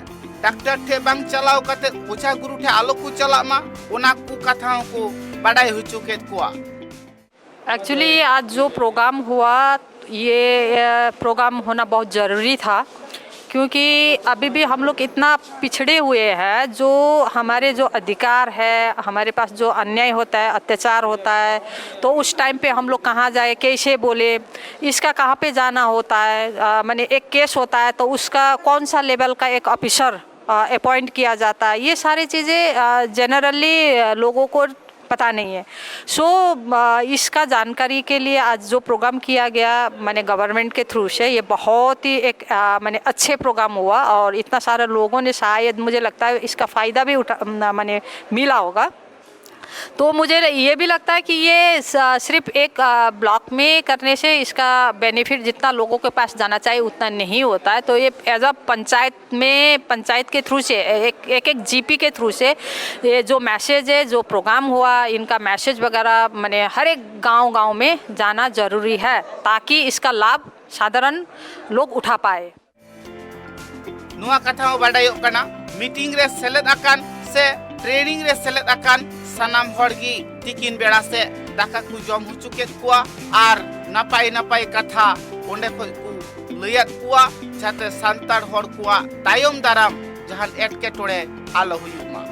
ᱰᱟᱠᱛᱟᱨ ᱴᱷᱮᱱ ᱵᱟᱝ ᱪᱟᱞᱟᱣ ᱠᱟᱛᱮ ᱚᱡᱷᱟ ᱜᱩᱨᱩ ᱴᱷᱮᱱ ᱟᱞᱚ ᱠᱚ ᱪᱟᱞᱟᱜ ᱢᱟ, ᱚᱱᱟ ᱠᱚ ᱠᱟᱛᱷᱟ ᱦᱚᱸᱠᱚ ᱵᱟᱰᱟᱭ ᱦᱚᱪᱚ ᱠᱮᱫ ᱠᱚᱣᱟ᱾ एक्चुअली आज जो प्रोग्राम हुआ, ये प्रोग्राम होना बहुत ज़रूरी था, क्योंकि अभी भी हम लोग इतना पिछड़े हुए हैं, जो हमारे जो अधिकार है, हमारे पास जो अन्याय होता है, अत्याचार होता है, तो उस टाइम पे हम लोग कहाँ जाए, कैसे बोले, इसका कहाँ पे जाना होता है, अ, माने एक केस होता है तो उसका कौन सा लेवल का एक ऑफिसर अपॉइंट किया जाता है, ये सारी चीज़ें जनरली लोगों को पता नहीं है। सो इसका जानकारी के लिए आज जो प्रोग्राम किया गया, माने गवर्नमेंट के थ्रू से, ये बहुत ही एक अ, माने अच्छे प्रोग्राम हुआ और इतना सारा लोगों ने, शायद मुझे लगता है, इसका फ़ायदा भी उठा, माने मिला होगा। तो मुझे ये भी लगता है कि ये स- सिर्फ एक ब्लॉक में करने से इसका बेनिफिट जितना लोगों के पास जाना चाहिए उतना नहीं होता है। तो ये एज अ पंचायत में, पंचायत के थ्रू से, एक एक एक जीपी के थ्रू से ये जो मैसेज है, जो प्रोग्राम हुआ, इनका मैसेज वगैरह माने हर एक गांव गांव में जाना जरूरी है, ताकि इसका लाभ साधारण लोग उठा पाए। ᱱᱚᱣᱟ ᱠᱟᱛᱷᱟ ᱦᱚᱸ ᱵᱟᱰᱟᱭᱚᱜ ᱠᱟᱱᱟ, ᱢᱤᱴᱤᱝ ᱨᱮ ᱥᱮᱞᱮᱫ ᱟᱠᱟᱱ ᱥᱮ ᱴᱨᱮᱱᱤᱝ ᱨᱮ ᱥᱮᱞᱮᱫ ᱟᱠᱟᱱ ᱥᱟᱱᱟᱢ ᱦᱚᱲ ᱜᱮ ᱛᱤᱠᱤᱱ ᱵᱮᱲᱟ ᱥᱮᱫ ᱫᱟᱠᱟ ᱠᱚ ᱡᱚᱢ ᱦᱚᱪᱚ ᱠᱮᱫ ᱠᱚᱣᱟ ᱟᱨ ᱱᱟᱯᱟᱭ ᱱᱟᱯᱟᱭ ᱠᱟᱛᱷᱟ ᱚᱸᱰᱮ ᱠᱷᱚᱱ ᱠᱚ ᱞᱟᱹᱭᱟᱫ ᱠᱚᱣᱟ, ᱡᱟᱛᱮ ᱥᱟᱱᱛᱟᱲ ᱦᱚᱲ ᱠᱚᱣᱟᱜ ᱛᱟᱭᱚᱢ ᱫᱟᱨᱟᱢ ᱡᱟᱦᱟᱱ ᱮᱴᱠᱮᱴᱚᱬᱮ ᱟᱞᱚ ᱦᱩᱭᱩᱜ ᱢᱟ᱾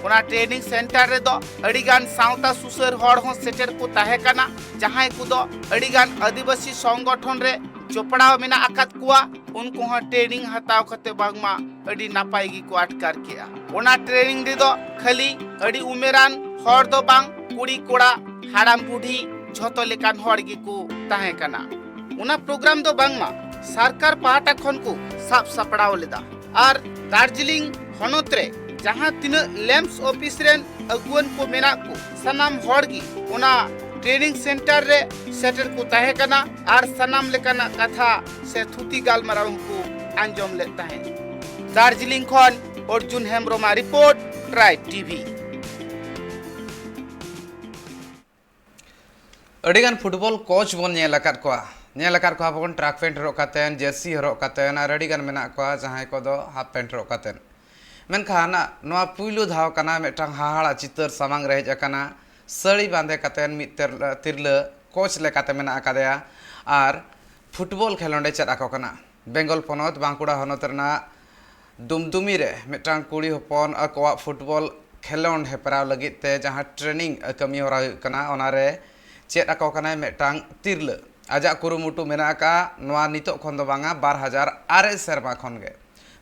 ᱚᱱᱟ ᱴᱨᱮᱱᱤᱝ ᱥᱮᱱᱴᱟᱨ ᱨᱮᱫᱚ ᱟᱹᱰᱤᱜᱟᱱ ᱥᱟᱶᱛᱟ ᱥᱩᱥᱟᱹᱨ ᱦᱚᱲ ᱦᱚᱸ ᱥᱮᱴᱮᱨ ᱠᱚ ᱛᱟᱦᱮᱸ ᱠᱟᱱᱟ, ᱡᱟᱦᱟᱸᱭ ᱠᱚᱫᱚ ᱟᱹᱰᱤᱜᱟᱱ ᱟᱹᱫᱤᱵᱟᱹᱥᱤ ᱥᱚᱝᱜᱚᱴᱷᱚᱱ ᱨᱮ ᱡᱚᱯᱲᱟᱣ ᱢᱮᱱᱟᱜ ᱟᱠᱟᱫ ᱠᱚᱣᱟ᱾ ᱩᱱᱠᱩ ᱦᱚᱸ ᱴᱨᱮᱱᱤᱝ ᱦᱟᱛᱟᱣ ᱠᱟᱛᱮ ᱵᱟᱝᱢᱟ ᱟᱹᱰᱤ ᱱᱟᱯᱟᱭ ᱜᱮᱠᱚ ᱟᱴᱠᱟᱨ ᱠᱮᱜᱼᱟ᱾ ᱚᱱᱟ ᱴᱨᱮᱱᱤᱝ ᱨᱮᱫᱚ ᱠᱷᱟᱹᱞᱤ ᱟᱹᱰᱤ ᱩᱢᱮᱨᱟᱱ ᱦᱚᱲ ᱫᱚ ᱵᱟᱝ, ᱠᱩᱲᱤ ᱠᱚᱲᱟ, ᱦᱟᱲᱟᱢ ᱵᱩᱰᱷᱤ, ᱡᱷᱚᱛᱚ ᱞᱮᱠᱟᱱ ᱦᱚᱲ ᱜᱮᱠᱚ ᱛᱟᱦᱮᱸ ᱠᱟᱱᱟ᱾ ᱚᱱᱟ ᱯᱨᱳᱜᱨᱟᱢ ᱫᱚ ᱵᱟᱝᱢᱟ ᱥᱚᱨᱠᱟᱨ ᱯᱟᱦᱴᱟ ᱠᱷᱚᱱ ᱠᱚ ᱥᱟᱵ ᱥᱟᱯᱲᱟᱣ ᱞᱮᱫᱟ᱾ ᱟᱨ ᱫᱟᱨᱡᱤᱞᱤᱝ ᱦᱚᱱᱚᱛ ᱨᱮ ᱡᱟᱦᱟᱸ ᱛᱤᱱᱟᱹᱜ ᱞᱮᱢᱯᱥ ᱚᱯᱷᱤᱥ ᱨᱮᱱ ᱟᱹᱜᱩᱣᱟᱹᱱ ᱠᱚ ᱢᱮᱱᱟᱜ ᱠᱚ, ᱥᱟᱱᱟᱢ ᱦᱚᱲ ᱜᱮ ᱚᱱᱟ ᱴᱨᱮᱱᱤᱝ ᱥᱮᱱᱴᱟᱨ ᱨᱮ ᱥᱮᱴᱮᱨ ᱠᱚ ᱛᱟᱦᱮᱸ ᱠᱟᱱᱟ ᱟᱨ ᱥᱟᱱᱟᱢ ᱞᱮᱠᱟᱱᱟᱜ ᱠᱟᱛᱷᱟ ᱥᱮ ᱛᱷᱩᱛᱤ ᱜᱟᱞᱢᱟᱨᱟᱣ ᱦᱚᱸᱠᱚ ᱟᱸᱡᱚᱢ ᱞᱮᱫ ᱛᱟᱦᱮᱸᱫ᱾ ᱫᱟᱨᱡᱤᱞᱤᱝ ᱠᱷᱚᱱ ᱚᱨᱡᱩᱱ ᱦᱮᱢᱵᱨᱚᱢᱟᱜ ᱨᱤᱯᱳᱨᱴ, ᱴᱨᱟᱭᱤᱵᱽ ᱴᱤᱵᱷᱤ᱾ ᱟᱹᱰᱤᱜᱟᱱ ᱯᱷᱩᱴᱵᱚᱞ ᱠᱳᱪ ᱵᱚᱱ ᱧᱮᱞ ᱟᱠᱟᱫ ᱠᱚᱣᱟ, ᱧᱮᱞ ᱟᱠᱟᱫ ᱠᱚᱣᱟ ᱵᱚᱱ ᱴᱨᱟᱠ ᱯᱮᱱᱴ ᱦᱚᱨᱚᱜ ᱠᱟᱛᱮᱫ, ᱡᱟᱹᱨᱥᱤ ᱦᱚᱨᱚᱜ ᱠᱟᱛᱮᱫ, ᱟᱨ ᱟᱹᱰᱤᱜᱟᱱ ᱢᱮᱱᱟᱜ ᱠᱚᱣᱟ ᱡᱟᱦᱟᱸᱭ ᱠᱚᱫᱚ ᱦᱟᱯ ᱯᱮᱱᱴ ᱦᱚᱨᱚᱜ ᱠᱟᱛᱮᱫ᱾ ᱢᱮᱱᱠᱷᱟᱱ ᱱᱚᱣᱟ ᱯᱩᱭᱞᱩ ᱫᱷᱟᱣ ᱠᱟᱱᱟ ᱢᱤᱫᱴᱟᱝ ᱦᱟᱦᱟᱲᱟ ᱪᱤᱛᱟᱹᱨ ᱥᱟᱢᱟᱝ ᱨᱮ ᱦᱮᱡ ᱟᱠᱟᱱᱟ᱾ ᱥᱟᱹᱲᱤ ᱵᱟᱸᱫᱮ ᱠᱟᱛᱮᱫ ᱢᱤᱫ ᱛᱤᱨᱞᱟᱹ, ᱛᱤᱨᱞᱟᱹ ᱠᱳᱪ ᱞᱮᱠᱟᱛᱮ ᱢᱮᱱᱟᱜ ᱟᱠᱟᱫᱮᱭᱟ ᱟᱨ ᱯᱷᱩᱴᱵᱚᱞ ᱠᱷᱮᱞᱳᱸᱰ ᱮ ᱪᱮᱫ ᱟᱠᱚ ᱠᱟᱱᱟ᱾ ᱵᱮᱝᱜᱚᱞ ᱯᱚᱱᱚᱛ ᱵᱟᱸᱠᱩᱲᱟ ᱦᱚᱱᱚᱛ ᱨᱮᱱᱟᱜ ᱫᱩᱢᱫᱩᱢᱤ ᱨᱮ ᱢᱤᱫᱴᱟᱝ ᱠᱩᱲᱤ ᱦᱚᱯᱚᱱ ᱟᱠᱚᱣᱟᱜ ᱯᱷᱩᱴᱵᱚᱞ ᱠᱷᱮᱞᱳᱸᱰ ᱦᱮᱯᱨᱟᱣ ᱞᱟᱹᱜᱤᱫ ᱛᱮ ᱡᱟᱦᱟᱸ ᱴᱨᱮᱱᱤᱝ ᱠᱟᱹᱢᱤ ᱦᱚᱨᱟ ᱦᱩᱭᱩᱜ ᱠᱟᱱᱟ, ᱚᱱᱟᱨᱮ ᱪᱮᱫ ᱟᱠᱚ ᱠᱟᱱᱟᱭ ᱢᱤᱫᱴᱟᱝ ᱛᱤᱨᱞᱟᱹ᱾ ᱟᱡᱟᱜ ᱠᱩᱨᱩᱢᱩᱴᱩ ᱢᱮᱱᱟᱜ ᱟᱠᱟᱫᱼᱟ ᱱᱚᱣᱟ ᱱᱤᱛᱚᱜ ᱠᱷᱚᱱ ᱫᱚ ᱵᱟᱝᱟ, ᱵᱟᱨ ᱦᱟᱡᱟᱨ ᱟᱨᱮ ᱥᱮᱨᱢᱟ ᱠᱷᱚᱱ ᱜᱮ᱾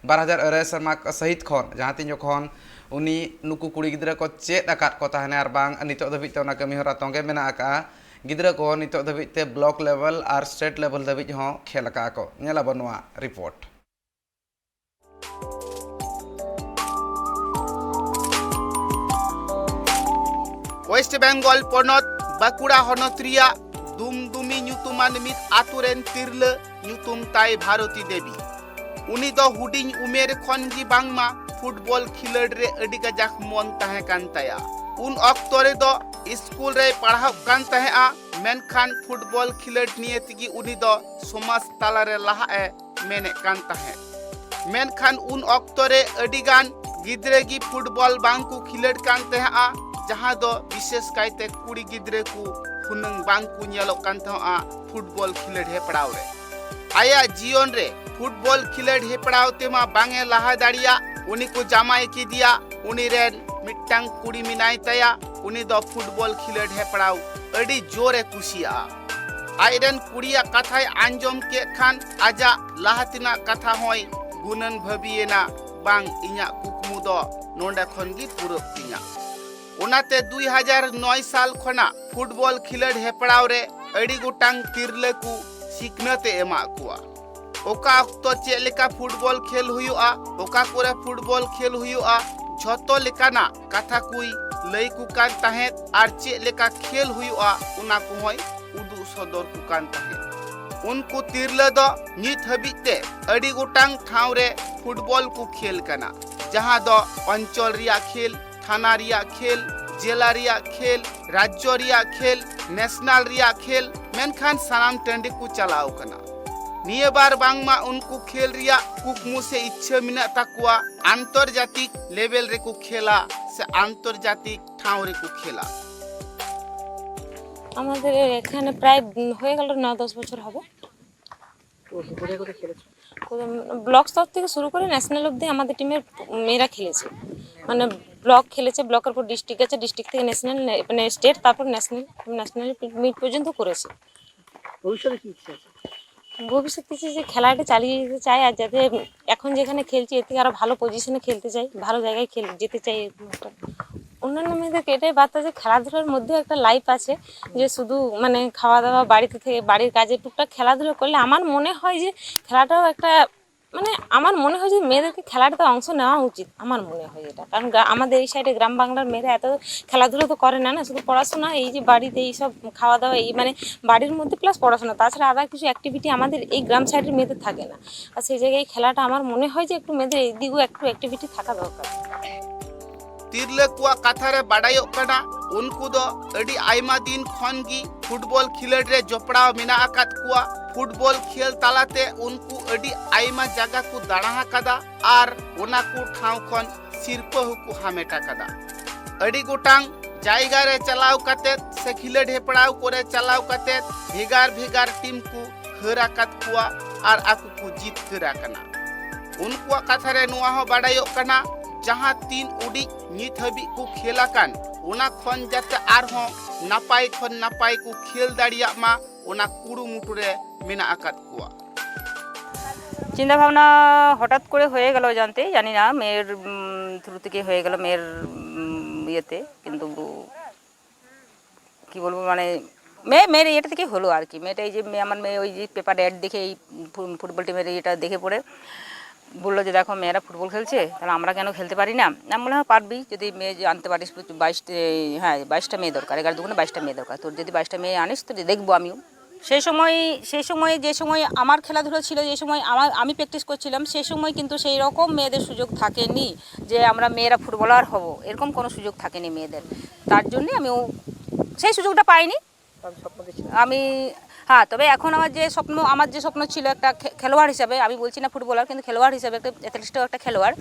ᱵᱟᱨ ᱦᱟᱡᱟᱨ ᱟᱨᱮ ᱥᱮᱨᱢᱟ ᱥᱟᱹᱦᱤᱛ ᱠᱷᱚᱱ, ᱡᱟᱦᱟᱸ ᱛᱤᱱ ᱡᱚᱠᱷᱚᱱ ᱩᱱᱤ ᱱᱩᱠᱩ ᱠᱩᱲᱤ ᱜᱤᱫᱽᱨᱟᱹ ᱠᱚ ᱪᱮᱫ ᱟᱠᱟᱫ ᱠᱚ ᱛᱟᱦᱮᱱᱟ ᱟᱨ ᱵᱟᱝ ᱱᱤᱛᱚᱜ ᱫᱷᱟᱹᱵᱤᱡ ᱛᱮ ᱚᱱᱟ ᱠᱟᱹᱢᱤ ᱦᱚᱨᱟ ᱛᱚᱸᱜᱮ ᱢᱮᱱᱟᱜ ᱟᱠᱟᱫᱼᱟ᱾ ᱜᱤᱫᱽᱨᱟᱹ ᱠᱚ ᱱᱤᱛᱚᱜ ᱫᱷᱟᱹᱵᱤᱡ ᱛᱮ ᱵᱞᱚᱠ ᱞᱮᱵᱮᱞ ᱟᱨ ᱥᱴᱮᱴ ᱞᱮᱵᱮᱞ ᱫᱷᱟᱹᱵᱤᱡ ᱦᱚᱸ ᱠᱷᱮᱞ ᱟᱠᱟᱫᱼᱟ ᱠᱚ᱾ ᱧᱮᱞ ᱟᱵᱚᱱ ᱱᱚᱣᱟ ᱨᱤᱯᱳᱨᱴ᱾ ᱳᱭᱮᱥᱴ ᱵᱮᱝᱜᱚᱞ ᱯᱚᱱᱚᱛ ᱵᱟᱸᱠᱩᱲᱟ ᱦᱚᱱᱚᱛ ᱨᱮᱭᱟᱜ ᱫᱩᱢᱫᱩᱢᱤ ᱧᱩᱛᱩᱢᱟᱱ ᱢᱤᱫ ᱟᱛᱳ ᱨᱮᱱ ᱛᱤᱨᱞᱟᱹ, ᱧᱩᱛᱩᱢ ᱛᱟᱭ ᱵᱷᱟᱨᱚᱛᱤ ᱫᱮᱵᱤ᱾ ᱩᱱᱤ ᱫᱚ ᱦᱩᱰᱤᱧ ᱩᱢᱮᱨ ᱠᱷᱚᱱ ᱜᱮ ᱵᱟᱝᱢᱟ ᱯᱷᱩᱴᱵᱚᱞ ᱠᱷᱮᱞᱳᱰ ᱨᱮ ᱟᱹᱰᱤ ᱠᱟᱡᱟᱠ ᱢᱚᱱ ᱛᱟᱦᱮᱸ ᱠᱟᱱ ᱛᱟᱭᱟ᱾ ᱩᱱ ᱚᱠᱛᱚ ᱨᱮᱫᱚ ᱥᱠᱩᱞ ᱨᱮᱭ ᱯᱟᱲᱦᱟᱜ ᱠᱟᱱ ᱛᱟᱦᱮᱸᱜᱼᱟ, ᱢᱮᱱᱠᱷᱟᱱ ᱯᱷᱩᱴᱵᱚᱞ ᱠᱷᱮᱞᱳᱰ ᱱᱤᱭᱮ ᱛᱮᱜᱮ ᱩᱱᱤ ᱫᱚ ᱥᱚᱢᱟᱡᱽ ᱛᱟᱞᱟᱨᱮ ᱞᱟᱦᱟᱜ ᱮ ᱢᱮᱱᱮᱫ ᱠᱟᱱ ᱛᱟᱦᱮᱸᱫ᱾ ᱢᱮᱱᱠᱷᱟᱱ ᱩᱱ ᱚᱠᱛᱚ ᱨᱮ ᱟᱹᱰᱤ ᱜᱟᱱ ᱜᱤᱫᱽᱨᱟᱹ ᱜᱮ ᱯᱷᱩᱴᱵᱚᱞ ᱵᱟᱝ ᱠᱚ ᱠᱷᱮᱞᱳᱰ ᱠᱟᱱ ᱛᱟᱦᱮᱸᱜᱼᱟ, ᱡᱟᱦᱟᱸ ᱫᱚ ᱵᱤᱥᱮᱥ ᱠᱟᱭᱛᱮ ᱠᱩᱲᱤ ᱜᱤᱫᱽᱨᱟᱹ ᱠᱚ ᱦᱩᱱᱟᱹᱝ ᱵᱟᱝ ᱠᱚ ᱧᱮᱞᱚᱜ ᱠᱟᱱ ᱛᱟᱦᱮᱸᱜᱼᱟ ᱯᱷᱩᱴᱵᱚᱞ ᱠᱷᱮᱞᱳᱰ ᱦᱮᱯᱨᱟᱣ ᱨᱮ᱾ ᱟᱭᱟᱜ ᱡᱤᱭᱚᱱ ᱨᱮ ᱯᱷᱩᱴᱵᱚᱞ ᱠᱷᱮᱞᱳᱰ ᱦᱮᱯᱨᱟᱣ ᱛᱮᱢᱟ ᱵᱟᱝ ᱮ ᱞᱟᱦᱟ ᱫᱟᱲᱮᱭᱟᱜ᱾ ᱩᱱᱤ ᱠᱚ ᱡᱟᱶᱟᱭ ᱠᱮᱫᱮᱭᱟ᱾ ᱩᱱᱤ ᱨᱮᱱ ᱢᱤᱫᱴᱟᱝ ᱠᱩᱲᱤ ᱢᱮᱱᱟᱭ ᱛᱟᱭᱟ, ᱩᱱᱤ ᱫᱚ ᱯᱷᱩᱴᱵᱚᱞ ᱠᱷᱮᱞᱳᱰ ᱦᱮᱯᱨᱟᱣ ᱟᱹᱰᱤ ᱡᱳᱨ ᱮ ᱠᱩᱥᱤᱭᱟᱜᱼᱟ᱾ ᱟᱡ ᱨᱮᱱ ᱠᱩᱲᱤᱭᱟᱜ ᱠᱟᱛᱷᱟᱭ ᱟᱸᱡᱚᱢ ᱠᱮᱫ ᱠᱷᱟᱱ ᱟᱡᱟᱜ ᱞᱟᱦᱟ ᱛᱮᱱᱟᱜ ᱠᱟᱛᱷᱟ ᱦᱚᱸᱭ ᱜᱩᱱᱟᱹᱱ ᱵᱷᱟᱹᱵᱤᱭᱮᱱᱟ, ᱵᱟᱝ, ᱤᱧᱟᱜ ᱠᱩᱠᱢᱩ ᱫᱚ ᱱᱚᱰᱮ ᱠᱷᱚᱱ ᱜᱮ ᱯᱩᱨᱟᱹᱜ ᱛᱤᱧᱟ᱾ ᱚᱱᱟᱛᱮ ᱫᱩᱭ ᱦᱟᱡᱟᱨ ᱱᱚᱭ ᱥᱟᱞ ᱠᱷᱚᱱᱟᱜ ᱯᱷᱩᱴᱵᱚᱞ ᱠᱷᱮᱞᱳᱰ ᱦᱮᱯᱨᱟᱣ ᱨᱮ ᱟᱹᱰᱤ ᱜᱚᱴᱟᱝ ᱛᱤᱨᱞᱟᱹ ᱠᱚ ᱥᱤᱠᱷᱱᱟᱹᱛ ᱮ ᱮᱢᱟᱜ ᱠᱚᱣᱟ᱾ ᱚᱠᱟ ᱚᱠᱛᱚ ᱪᱮᱫ ᱞᱮᱠᱟ ᱯᱷᱩᱴᱵᱚᱞ ᱠᱷᱮᱞ ᱦᱩᱭᱩᱜᱼᱟ, ᱚᱠᱟ ᱠᱚᱨᱮ ᱯᱷᱩᱴᱵᱚᱞ ᱠᱷᱮᱞ ᱦᱩᱭᱩᱜᱼᱟ, ᱡᱷᱚᱛᱚ ᱞᱮᱠᱟᱱᱟᱜ ᱠᱟᱛᱷᱟ ᱠᱚᱭ ᱞᱟᱹᱭ ᱠᱚ ᱠᱟᱱ ᱛᱟᱦᱮᱸᱫ ᱟᱨ ᱪᱮᱫ ᱞᱮᱠᱟ ᱠᱷᱮᱞ ᱦᱩᱭᱩᱜᱼᱟ, ᱚᱱᱟ ᱠᱚᱦᱚᱸᱭ ᱩᱫᱩᱜ ᱥᱚᱫᱚᱨ ᱠᱚ ᱠᱟᱱ ᱛᱟᱦᱮᱸᱫ᱾ ᱩᱱᱠᱩ ᱛᱤᱨᱞᱟᱹ ᱫᱚ ᱱᱤᱛ ᱦᱟᱹᱵᱤᱡ ᱛᱮ ᱟᱹᱰᱤ ᱜᱚᱴᱟᱝ ᱴᱷᱟᱶ ᱨᱮ ᱯᱷᱩᱴᱵᱚᱞ ᱠᱚ ᱠᱷᱮᱞ ᱠᱟᱱᱟ, ᱡᱟᱦᱟᱸ ᱫᱚ ᱚᱧᱪᱚᱞ ᱨᱮᱭᱟᱜ ᱠᱷᱮᱞ, ᱛᱷᱟᱱᱟ ᱨᱮᱭᱟᱜ ᱠᱷᱮᱞ, ᱡᱮᱞᱟ ᱨᱮᱭᱟᱜ ᱠᱷᱮᱞ, ᱨᱟᱡᱽᱡᱚ ᱨᱮᱭᱟᱜ ᱠᱷᱮᱞ, ᱱᱮᱥᱱᱟᱞ ᱨᱮᱭᱟᱜ ᱠᱷᱮᱞ, ᱢᱮᱱᱠᱷᱟᱱ ᱥᱟᱱᱟᱢ ᱴᱟᱺᱰᱤ ᱠᱚ ᱪᱟᱞᱟᱣ ᱠᱟᱱᱟ᱾ ᱱᱤᱭᱟᱹ ᱵᱟᱨ ᱵᱟᱝᱢᱟ ᱩᱱᱠᱩ ᱠᱷᱮᱞ ᱨᱮᱭᱟᱜ ᱠᱩᱠᱢᱩ ᱥᱮ ᱤᱪᱪᱷᱟᱹ ᱢᱮᱱᱟᱜ ᱛᱟᱠᱚᱣᱟ, ᱟᱱᱛᱚᱨᱡᱟᱛᱤᱠ ᱞᱮᱵᱮᱞ ᱨᱮᱠᱚ ᱠᱷᱮᱞᱟ ᱥᱮ ᱟᱱᱛᱚᱨᱡᱟᱛᱤᱠ ᱴᱷᱟᱶ ᱨᱮᱠᱚ ᱠᱷᱮᱞᱟ᱾ আমাদের এখানে প্রায় হয়ে গেল ন দশ বছর হবে। কোথায় কোথায় খেলেছো? ব্লক স্তর থেকে শুরু করে ন্যাশনাল অবধি আমাদের টিমের মেয়েরা খেলেছে। মানে ব্লক খেলেছে, ব্লকের পর ডিস্ট্রিক্ট গেছে, ডিস্ট্রিক্ট থেকে ন্যাশনাল, মানে স্টেট, তারপর ন্যাশনাল, ন্যাশনাল মিট পর্যন্ত করেছে। ভবিষ্যতে কি ইচ্ছে আছে? ভবিষ্যতে চাই যে খেলাটা চালিয়ে যেতে চাই, আর যাতে এখন যেখানে খেলছি এর থেকে আরও ভালো পজিশনে খেলতে চাই, ভালো জায়গায় খেল যেতে চাই, এরকম একটা। অন্যান্য মেয়েদেরকে এটাই বার্তা যে খেলাধুলার মধ্যেও একটা লাইফ আছে, যে শুধু মানে খাওয়া দাওয়া, বাড়িতে থেকে বাড়ির কাজে টুকটাক খেলাধুলা করলে আমার মনে হয় যে খেলাটাও একটা, মানে আমার মনে হয় যে মেয়েদেরকে খেলাটাতে অংশ নেওয়া উচিত, আমার মনে হয় এটা। কারণ গ্রা- আমাদের এই সাইডে গ্রাম বাংলার মেয়েরা এত খেলাধুলা তো করে না, না শুধু পড়াশোনা, এই যে বাড়িতে এই সব খাওয়া দাওয়া, এই মানে বাড়ির মধ্যে প্লাস পড়াশোনা, তাছাড়া আর কিছু অ্যাক্টিভিটি আমাদের এই গ্রাম সাইডের মেয়েদের থাকে না। আর সেই জায়গায় এই খেলাটা আমার মনে হয় যে একটু মেয়েদের এই দিকেও একটু অ্যাক্টিভিটি থাকা দরকার। ᱛᱤᱨᱞᱟᱹ ᱠᱚᱣᱟᱜ ᱠᱟᱛᱷᱟ ᱨᱮ ᱵᱟᱰᱟᱭᱚᱜ ᱠᱟᱱᱟ, ᱩᱱᱠᱩ ᱫᱚ ᱟᱹᱰᱤ ᱟᱭᱢᱟ ᱫᱤᱱ ᱠᱷᱚᱱ ᱜᱮ ᱯᱷᱩᱴᱵᱚᱞ ᱠᱷᱮᱞᱳᱰ ᱨᱮ ᱡᱚᱯᱲᱟᱣ ᱢᱮᱱᱟᱜ ᱟᱠᱟᱫ ᱠᱚᱣᱟ᱾ ᱯᱷᱩᱴᱵᱚᱞ ᱠᱷᱮᱞ ᱛᱟᱞᱟᱛᱮ ᱩᱱᱠᱩ ᱟᱹᱰᱤ ᱟᱭᱢᱟ ᱡᱟᱭᱜᱟ ᱠᱚ ᱫᱟᱬᱟ ᱟᱠᱟᱫᱟ ᱟᱨ ᱚᱱᱟ ᱠᱚ ᱴᱷᱟᱶ ᱠᱷᱚᱱ ᱥᱤᱨᱯᱟᱹ ᱦᱚᱸᱠᱚ ᱦᱟᱢᱮᱴ ᱟᱠᱟᱫᱟ᱾ ᱟᱹᱰᱤ ᱜᱚᱴᱟᱝ ᱡᱟᱭᱜᱟ ᱨᱮ ᱪᱟᱞᱟᱣ ᱠᱟᱛᱮᱫ ᱥᱮ ᱠᱷᱮᱞᱳᱰ ᱦᱮᱯᱲᱟᱣ ᱠᱚᱨᱮ ᱪᱟᱞᱟᱣ ᱠᱟᱛᱮᱫ ᱵᱷᱮᱜᱟᱨ ᱵᱷᱮᱜᱟᱨ ᱴᱤᱢ ᱠᱚ ᱦᱟᱹᱨ ᱟᱠᱟᱫ ᱠᱚᱣᱟ ᱟᱨ ᱟᱠᱚ ᱠᱚ ᱡᱤᱛᱠᱟᱹᱨ ᱟᱠᱟᱱᱟ᱾ ᱩᱱᱠᱩᱣᱟᱜ ᱠᱟᱛᱷᱟ ᱨᱮ ᱱᱚᱣᱟ ᱦᱚᱸ ᱵᱟᱰᱟᱭᱚᱜ ᱠᱟᱱᱟ, ᱡᱟᱦᱟᱸ ᱛᱤᱱ ᱩᱰᱤᱡ ᱱᱤᱛ ᱦᱟᱹᱵᱤᱡ ᱠᱚ ᱠᱷᱮᱞ ᱟᱠᱟᱱ, ᱚᱱᱟ ᱠᱷᱚᱱ ᱡᱟᱛᱮ ᱟᱨᱦᱚᱸ ᱱᱟᱯᱟᱭ ᱠᱷᱚᱱ ᱱᱟᱯᱟᱭ ᱠᱚ ᱠᱷᱮᱞ ᱫᱟᱲᱮᱭᱟᱜ ᱢᱟ, ᱚᱱᱟ ᱠᱩᱨᱩᱢᱩᱴᱩ ᱨᱮ ᱢᱮᱱᱟᱜ ᱟᱠᱟᱫ ᱠᱚᱣᱟ᱾ চিন্তা ভাবনা হঠাৎ করে হয়ে গেল, জানতে জানি না, মেয়ের থ্রু থেকে হয়ে গেল, মেয়ের উম, ইয়েতে। কিন্তু কি বলবো, মানে মেয়ে মেয়ের ইয়েটা থেকে হলো আর কি। মেয়েটা এই যে মেয়ে, আমার মেয়ে ওই যে পেপার অ্যাড দেখে, এই ফু- ফুটবল টিমের ইয়েটা দেখে পড়ে বললো যে, "দেখো, মেয়েরা ফুটবল খেলছে, তাহলে আমরা কেন খেলতে পারি না?" আমি বললাম, "হ্যাঁ, পারবি, যদি মেয়ে যে আনতে পারিস, বাইশটা, হ্যাঁ, বাইশটা মেয়ে দরকার, এগারো দুগুণে বাইশটা মেয়ে দরকার, তোর যদি বাইশটা মেয়ে আনিস, তো দেখবো আমিও।" সেই সময়, সেই সময় যে সময় আমার খেলাধুলা ছিল, যে সময় আমার আমি প্র্যাকটিস করছিলাম, সেই সময় কিন্তু সেই রকম মেয়েদের সুযোগ থাকেনি যে আমরা মেয়েরা ফুটবলার হব, এরকম কোনো সুযোগ থাকেনি মেয়েদের। তার জন্যে আমিও সেই সুযোগটা পাইনি। আমি, হ্যাঁ, তবে এখন আমার যে স্বপ্ন, আমার যে স্বপ্ন ছিল একটা খে- খেলোয়াড় হিসাবে, আমি বলছি না ফুটবলার, কিন্তু খেলোয়াড় হিসাবে, একটা অ্যাথলেটিক্সটাও একটা খেলোয়াড়,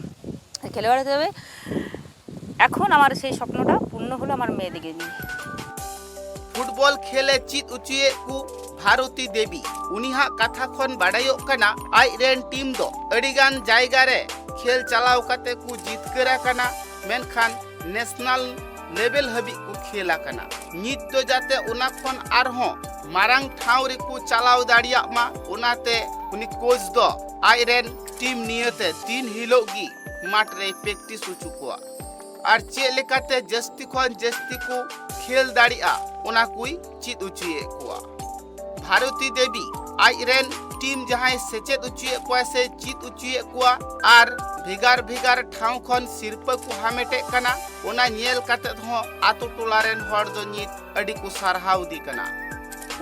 খেলোয়াড় হিসাবে এখন আমার সেই স্বপ্নটা পূর্ণ হলো আমার মেয়েদেরকে নিয়ে। ᱯᱷᱩᱴᱵᱚᱞ ᱠᱷᱮᱞ ᱮ ᱪᱮᱫ ᱦᱚᱪᱚᱭᱮᱫ ᱠᱚ ᱵᱷᱟᱨᱚᱛᱤ ᱫᱮᱵᱤ, ᱩᱱᱤᱭᱟᱜ ᱠᱟᱛᱷᱟ ᱠᱷᱚᱱ ᱵᱟᱰᱟᱭᱚᱜ ᱠᱟᱱᱟ, ᱟᱡ ᱨᱮᱱ ᱴᱤᱢ ᱫᱚ ᱟᱹᱰᱤ ᱜᱟᱱ ᱡᱟᱭᱜᱟ ᱨᱮ ᱠᱷᱮᱞ ᱪᱟᱞᱟᱣ ᱠᱟᱛᱮ ᱠᱚ ᱡᱤᱛᱠᱟᱹᱨ ᱟᱠᱟᱱᱟ, ᱢᱮᱱᱠᱷᱟᱱ ᱱᱮᱥᱱᱟᱞ ᱞᱮᱵᱮᱞ ᱦᱟᱹᱵᱤᱡ ᱠᱚ ᱠᱷᱮᱞ ᱟᱠᱟᱱᱟ᱾ ᱱᱤᱛ ᱫᱚ ᱡᱟᱛᱮ ᱚᱱᱟ ᱠᱷᱚᱱ ᱟᱨᱦᱚᱸ ᱢᱟᱨᱟᱝ ᱴᱷᱟᱶ ᱨᱮᱠᱚ ᱪᱟᱞᱟᱣ ᱫᱟᱲᱮᱭᱟᱜ ᱢᱟ, ᱚᱱᱟᱛᱮ ᱩᱱᱤ ᱠᱳᱪ ᱫᱚ ᱟᱡ ᱨᱮᱱ ᱴᱤᱢ ᱱᱤᱭᱟᱹᱛᱮ ᱫᱤᱱ ᱦᱤᱞᱳᱜ ᱜᱮ ᱢᱟᱴᱷ ᱨᱮᱭ ᱯᱨᱮᱠᱴᱤᱥ ᱦᱚᱪᱚ ᱠᱚᱣᱟ ᱟᱨ ᱪᱮᱫ ᱞᱮᱠᱟᱛᱮ ᱡᱟᱹᱥᱛᱤ ᱠᱷᱚᱱ ᱡᱟᱹᱥᱛᱤ ᱠᱚ ᱠᱷᱮᱞ ᱫᱟᱲᱮᱭᱟᱜᱼᱟ, ᱚᱱᱟ ᱠᱚᱭ ᱪᱮᱫ ᱦᱚᱪᱚᱭᱮᱫ ᱠᱚᱣᱟ᱾ ᱵᱷᱟᱨᱚᱛᱤ ᱫᱮᱵᱤ ᱟᱡ ᱨᱮᱱ ᱴᱤᱢ ᱡᱟᱦᱟᱸᱭ ᱥᱮᱪᱮᱫ ᱦᱚᱪᱚᱭᱮᱫ ᱠᱚᱣᱟ ᱥᱮ ᱪᱮᱫ ᱦᱚᱪᱚᱭᱮᱫ ᱠᱚᱣᱟ ᱟᱨ ᱵᱷᱮᱜᱟᱨ ᱵᱷᱮᱜᱟᱨ ᱴᱷᱟᱶ ᱠᱷᱚᱱ ᱥᱤᱨᱯᱟᱹ ᱠᱚ ᱦᱟᱢᱮᱴᱮᱫ ᱠᱟᱱᱟ, ᱚᱱᱟ ᱧᱮᱞ ᱠᱟᱛᱮᱫ ᱦᱚᱸ ᱟᱛᱳ ᱴᱚᱞᱟ ᱨᱮᱱ ᱦᱚᱲ ᱫᱚ ᱱᱤᱛ ᱟᱹᱰᱤ ᱠᱚ ᱥᱟᱨᱦᱟᱣ ᱫᱤ ᱠᱟᱱᱟ᱾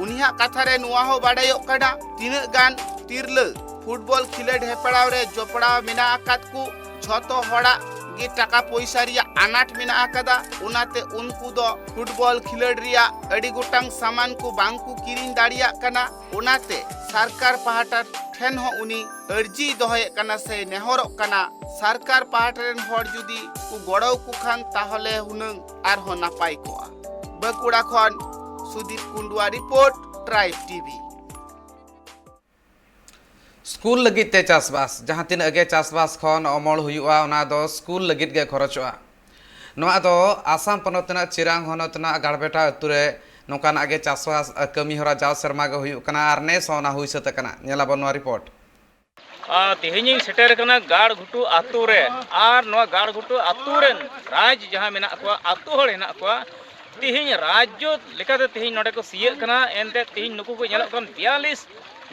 ᱩᱱᱤᱭᱟᱜ ᱠᱟᱛᱷᱟ ᱨᱮ ᱱᱚᱣᱟ ᱦᱚᱸ ᱵᱟᱰᱟᱭᱚᱜ ᱠᱟᱱᱟ, ᱛᱤᱱᱟᱹᱜ ᱜᱟᱱ ᱛᱤᱨᱞᱟᱹ ᱯᱷᱩᱴᱵᱚᱞ ᱠᱷᱮᱞᱳᱰ ᱦᱮᱯᱨᱟᱣ ᱨᱮ ᱡᱚᱯᱲᱟᱣ ᱢᱮᱱᱟᱜ ᱟᱠᱟᱫ ᱠᱚ, ᱡᱷᱚᱛᱚ ᱦᱚᱲᱟᱜ ᱜᱮ ᱴᱟᱠᱟ ᱯᱚᱭᱥᱟ ᱨᱮᱭᱟᱜ ᱟᱱᱟᱴ ᱢᱮᱱᱟᱜ ᱟᱠᱟᱫᱟ, ᱚᱱᱟᱛᱮ ᱩᱱᱠᱩ ᱫᱚ ᱯᱷᱩᱴᱵᱚᱞ ᱠᱷᱮᱞᱳᱰ ᱨᱮᱭᱟᱜ ᱟᱹᱰᱤ ᱜᱚᱴᱟᱝ ᱥᱟᱢᱟᱱ ᱠᱚ ᱵᱟᱝ ᱠᱚ ᱠᱤᱨᱤᱧ ᱫᱟᱲᱮᱭᱟᱜ ᱠᱟᱱᱟ᱾ ᱚᱱᱟᱛᱮ ᱥᱚᱨᱠᱟᱨ ᱯᱟᱦᱴᱟ ᱴᱷᱮᱱ ᱦᱚᱸ ᱩᱱᱤ ᱟᱹᱨᱡᱤ ᱫᱚᱦᱚᱭᱮᱫ ᱠᱟᱱᱟ ᱥᱮ ᱱᱮᱦᱚᱨᱚᱜ ᱠᱟᱱᱟ, ᱥᱚᱨᱠᱟᱨ ᱯᱟᱦᱴᱟ ᱨᱮᱱ ᱦᱚᱲ ᱡᱩᱫᱤ ᱠᱚ ᱜᱚᱲᱚ ᱟᱠᱚ ᱠᱷᱟᱱ ᱛᱟᱦᱚᱞᱮ ᱦᱩᱱᱟᱹᱝ ᱟᱨᱦᱚᱸ ᱱᱟᱯᱟᱭ ᱠᱚᱜᱼᱟ᱾ ᱵᱟᱸᱠᱩᱲᱟ ᱠᱷᱚᱱ Sudip Kundu report, tribe TV. School ᱞᱟᱹᱜᱤᱫ ᱛᱮ ᱪᱟᱥᱵᱟᱥ, ᱡᱟᱦᱟᱸ ᱛᱤᱱᱟᱹᱜ ᱜᱮ ᱪᱟᱥᱵᱟᱥ ᱠᱷᱚᱱ ᱚᱢᱚᱞ ᱦᱩᱭᱩᱜᱼᱟ, ᱚᱱᱟ ᱫᱚ ᱥᱠᱩᱞ ᱞᱟᱹᱜᱤᱫ ᱜᱮ ᱠᱷᱚᱨᱚᱪᱚᱜᱼᱟ᱾ ᱱᱚᱣᱟ ᱫᱚ ᱟᱥᱟᱢ ᱯᱚᱱᱚᱛ ᱨᱮᱱᱟᱜ ᱪᱤᱨᱟᱝ ᱦᱚᱱᱚᱛ ᱨᱮᱱᱟᱜ ᱜᱟᱲᱵᱮᱴᱟ ᱟᱹᱛᱩ ᱨᱮ ᱱᱚᱝᱠᱟᱱᱟᱜ ᱜᱮ ᱪᱟᱥᱵᱟᱥ ᱠᱟᱹᱢᱤ ᱦᱚᱨᱟ ᱡᱟᱣ ᱥᱮᱨᱢᱟ ᱜᱮ ᱦᱩᱭᱩᱜ ᱠᱟᱱᱟ ᱟᱨ ᱱᱮᱥ ᱦᱚᱸ ᱚᱱᱟ ᱦᱩᱭ ᱥᱟᱹᱛ ᱟᱠᱟᱱᱟ᱾ ᱧᱮᱞᱟᱵᱚᱱ ᱱᱚᱣᱟ ᱨᱤᱯᱳᱨᱴ᱾ ᱟᱨ ᱛᱮᱦᱮᱧ ᱤᱧ ᱥᱮᱴᱮᱨ ᱟᱠᱟᱱᱟ ᱜᱟᱲ ᱜᱷᱩᱴᱩ ᱟᱛᱳ ᱨᱮ᱾ ᱟᱨ ᱱᱚᱣᱟ ᱜᱟᱲ ᱜᱷᱩᱴᱩ ᱟᱛᱳ ᱨᱮᱱ ᱨᱟᱡᱽ ᱡᱟᱦᱟᱸ ᱢᱮᱱᱟᱜ ᱠᱚᱣᱟ, ᱟᱛᱳ ᱦᱚᱲ ᱦᱮᱱᱟᱜ ᱠᱚᱣᱟ, ᱛᱮᱦᱮᱧ ᱨᱟᱡᱽᱡᱚ ᱞᱮᱠᱟᱛᱮ ᱛᱮᱦᱮᱧ ᱱᱚᱰᱮ ᱠᱚ ᱥᱤᱭᱟᱹᱜ ᱠᱟᱱᱟ᱾ ᱮᱱᱛᱮ ᱛᱮᱦᱮᱧ ᱱᱩᱠᱩ ᱠᱚ ᱧᱮᱞᱚᱜ ᱠᱟᱱ ᱵᱤᱭᱟᱞᱤᱥ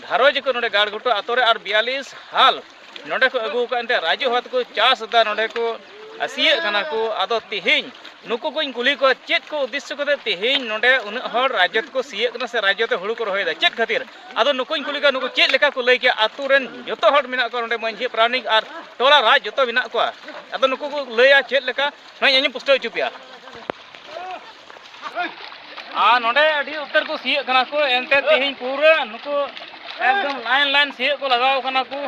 ᱜᱷᱟᱨᱚᱸᱡᱽ ᱠᱚ ᱱᱚᱰᱮ ᱜᱟᱲ ᱜᱷᱩᱴᱩ ᱟᱛᱳ ᱨᱮ, ᱟᱨ ᱵᱤᱭᱟᱞᱤᱥ ᱦᱟᱞ ᱱᱚᱰᱮ ᱠᱚ ᱟᱹᱜᱩ ᱟᱠᱟᱫ᱾ ᱮᱱᱛᱮ ᱨᱟᱡᱽᱡᱚ ᱦᱚᱲ ᱛᱮᱠᱚ ᱪᱟᱥ ᱮᱫᱟ, ᱱᱚᱰᱮ ᱠᱚ ᱥᱤᱭᱟᱹᱜ ᱠᱟᱱᱟ ᱠᱚ᱾ ᱟᱫᱚ ᱛᱮᱦᱮᱧ ᱱᱩᱠᱩ ᱠᱚᱧ ᱠᱩᱞᱤ ᱠᱚᱣᱟ, ᱪᱮᱫ ᱠᱚ ᱩᱫᱽᱫᱮᱥᱥᱚ ᱠᱟᱛᱮ ᱛᱮᱦᱮᱧ ᱱᱚᱰᱮ ᱩᱱᱟᱹᱜ ᱦᱚᱲ ᱨᱟᱡᱽᱡᱚ ᱛᱮᱠᱚ ᱥᱤᱭᱟᱹᱜ ᱠᱟᱱᱟ ᱥᱮ ᱨᱟᱡᱽᱡᱚ ᱛᱮ ᱦᱩᱲᱩ ᱠᱚ ᱨᱚᱦᱚᱭᱮᱫᱟ, ᱪᱮᱫ ᱠᱷᱟᱹᱛᱤᱨ? ᱟᱫᱚ ᱱᱩᱠᱩᱧ ᱠᱩᱞᱤ ᱠᱚᱣᱟ, ᱱᱩᱠᱩ ᱪᱮᱫ ᱞᱮᱠᱟ ᱠᱚ ᱞᱟᱹᱭ ᱠᱮᱭᱟ? ᱟᱛᱳ ᱨᱮᱱ ᱡᱚᱛᱚ ᱦᱚᱲ ᱢᱮᱱᱟᱜ ᱠᱚᱣᱟ ᱱᱚᱰᱮ, ᱢᱟᱹᱡᱷᱤ, ᱯᱟᱨᱟᱱᱤᱠ ᱟᱨ ᱴᱚᱞᱟ ᱨᱟᱡᱽ ᱡᱚᱛᱚ ᱢᱮᱱᱟᱜ ᱠᱚᱣᱟ᱾ ᱟᱫᱚ ᱱᱩᱠᱩ ᱠᱚ ᱞᱟᱹᱭᱟ ᱪᱮᱫ ᱞᱮᱠᱟ, ᱱᱚᱣᱟᱧ ᱟᱸᱡᱚᱢ ᱯᱩᱥᱴᱟᱹᱣ ᱦᱚᱪᱚ ᱯᱮᱭᱟ᱾ ᱟᱨ ᱱᱚᱰᱮ ᱟᱹᱰᱤ ᱩᱛᱟᱹᱨ ᱠᱚ ᱥᱤᱭᱟᱹᱜ ᱠᱟᱱᱟ ᱠᱚ, ᱮᱱᱛᱮ ᱛᱮᱦᱮᱧ ᱯᱩᱨᱟᱹ ᱱᱩᱠᱩ ᱮᱠᱫᱚᱢ ᱞᱟᱭᱤᱱ ᱞᱟᱭᱤᱱ ᱥᱤᱭᱟᱹᱜ ᱠᱚ ᱞᱟᱜᱟᱣ ᱠᱟᱱᱟ ᱠᱚ᱾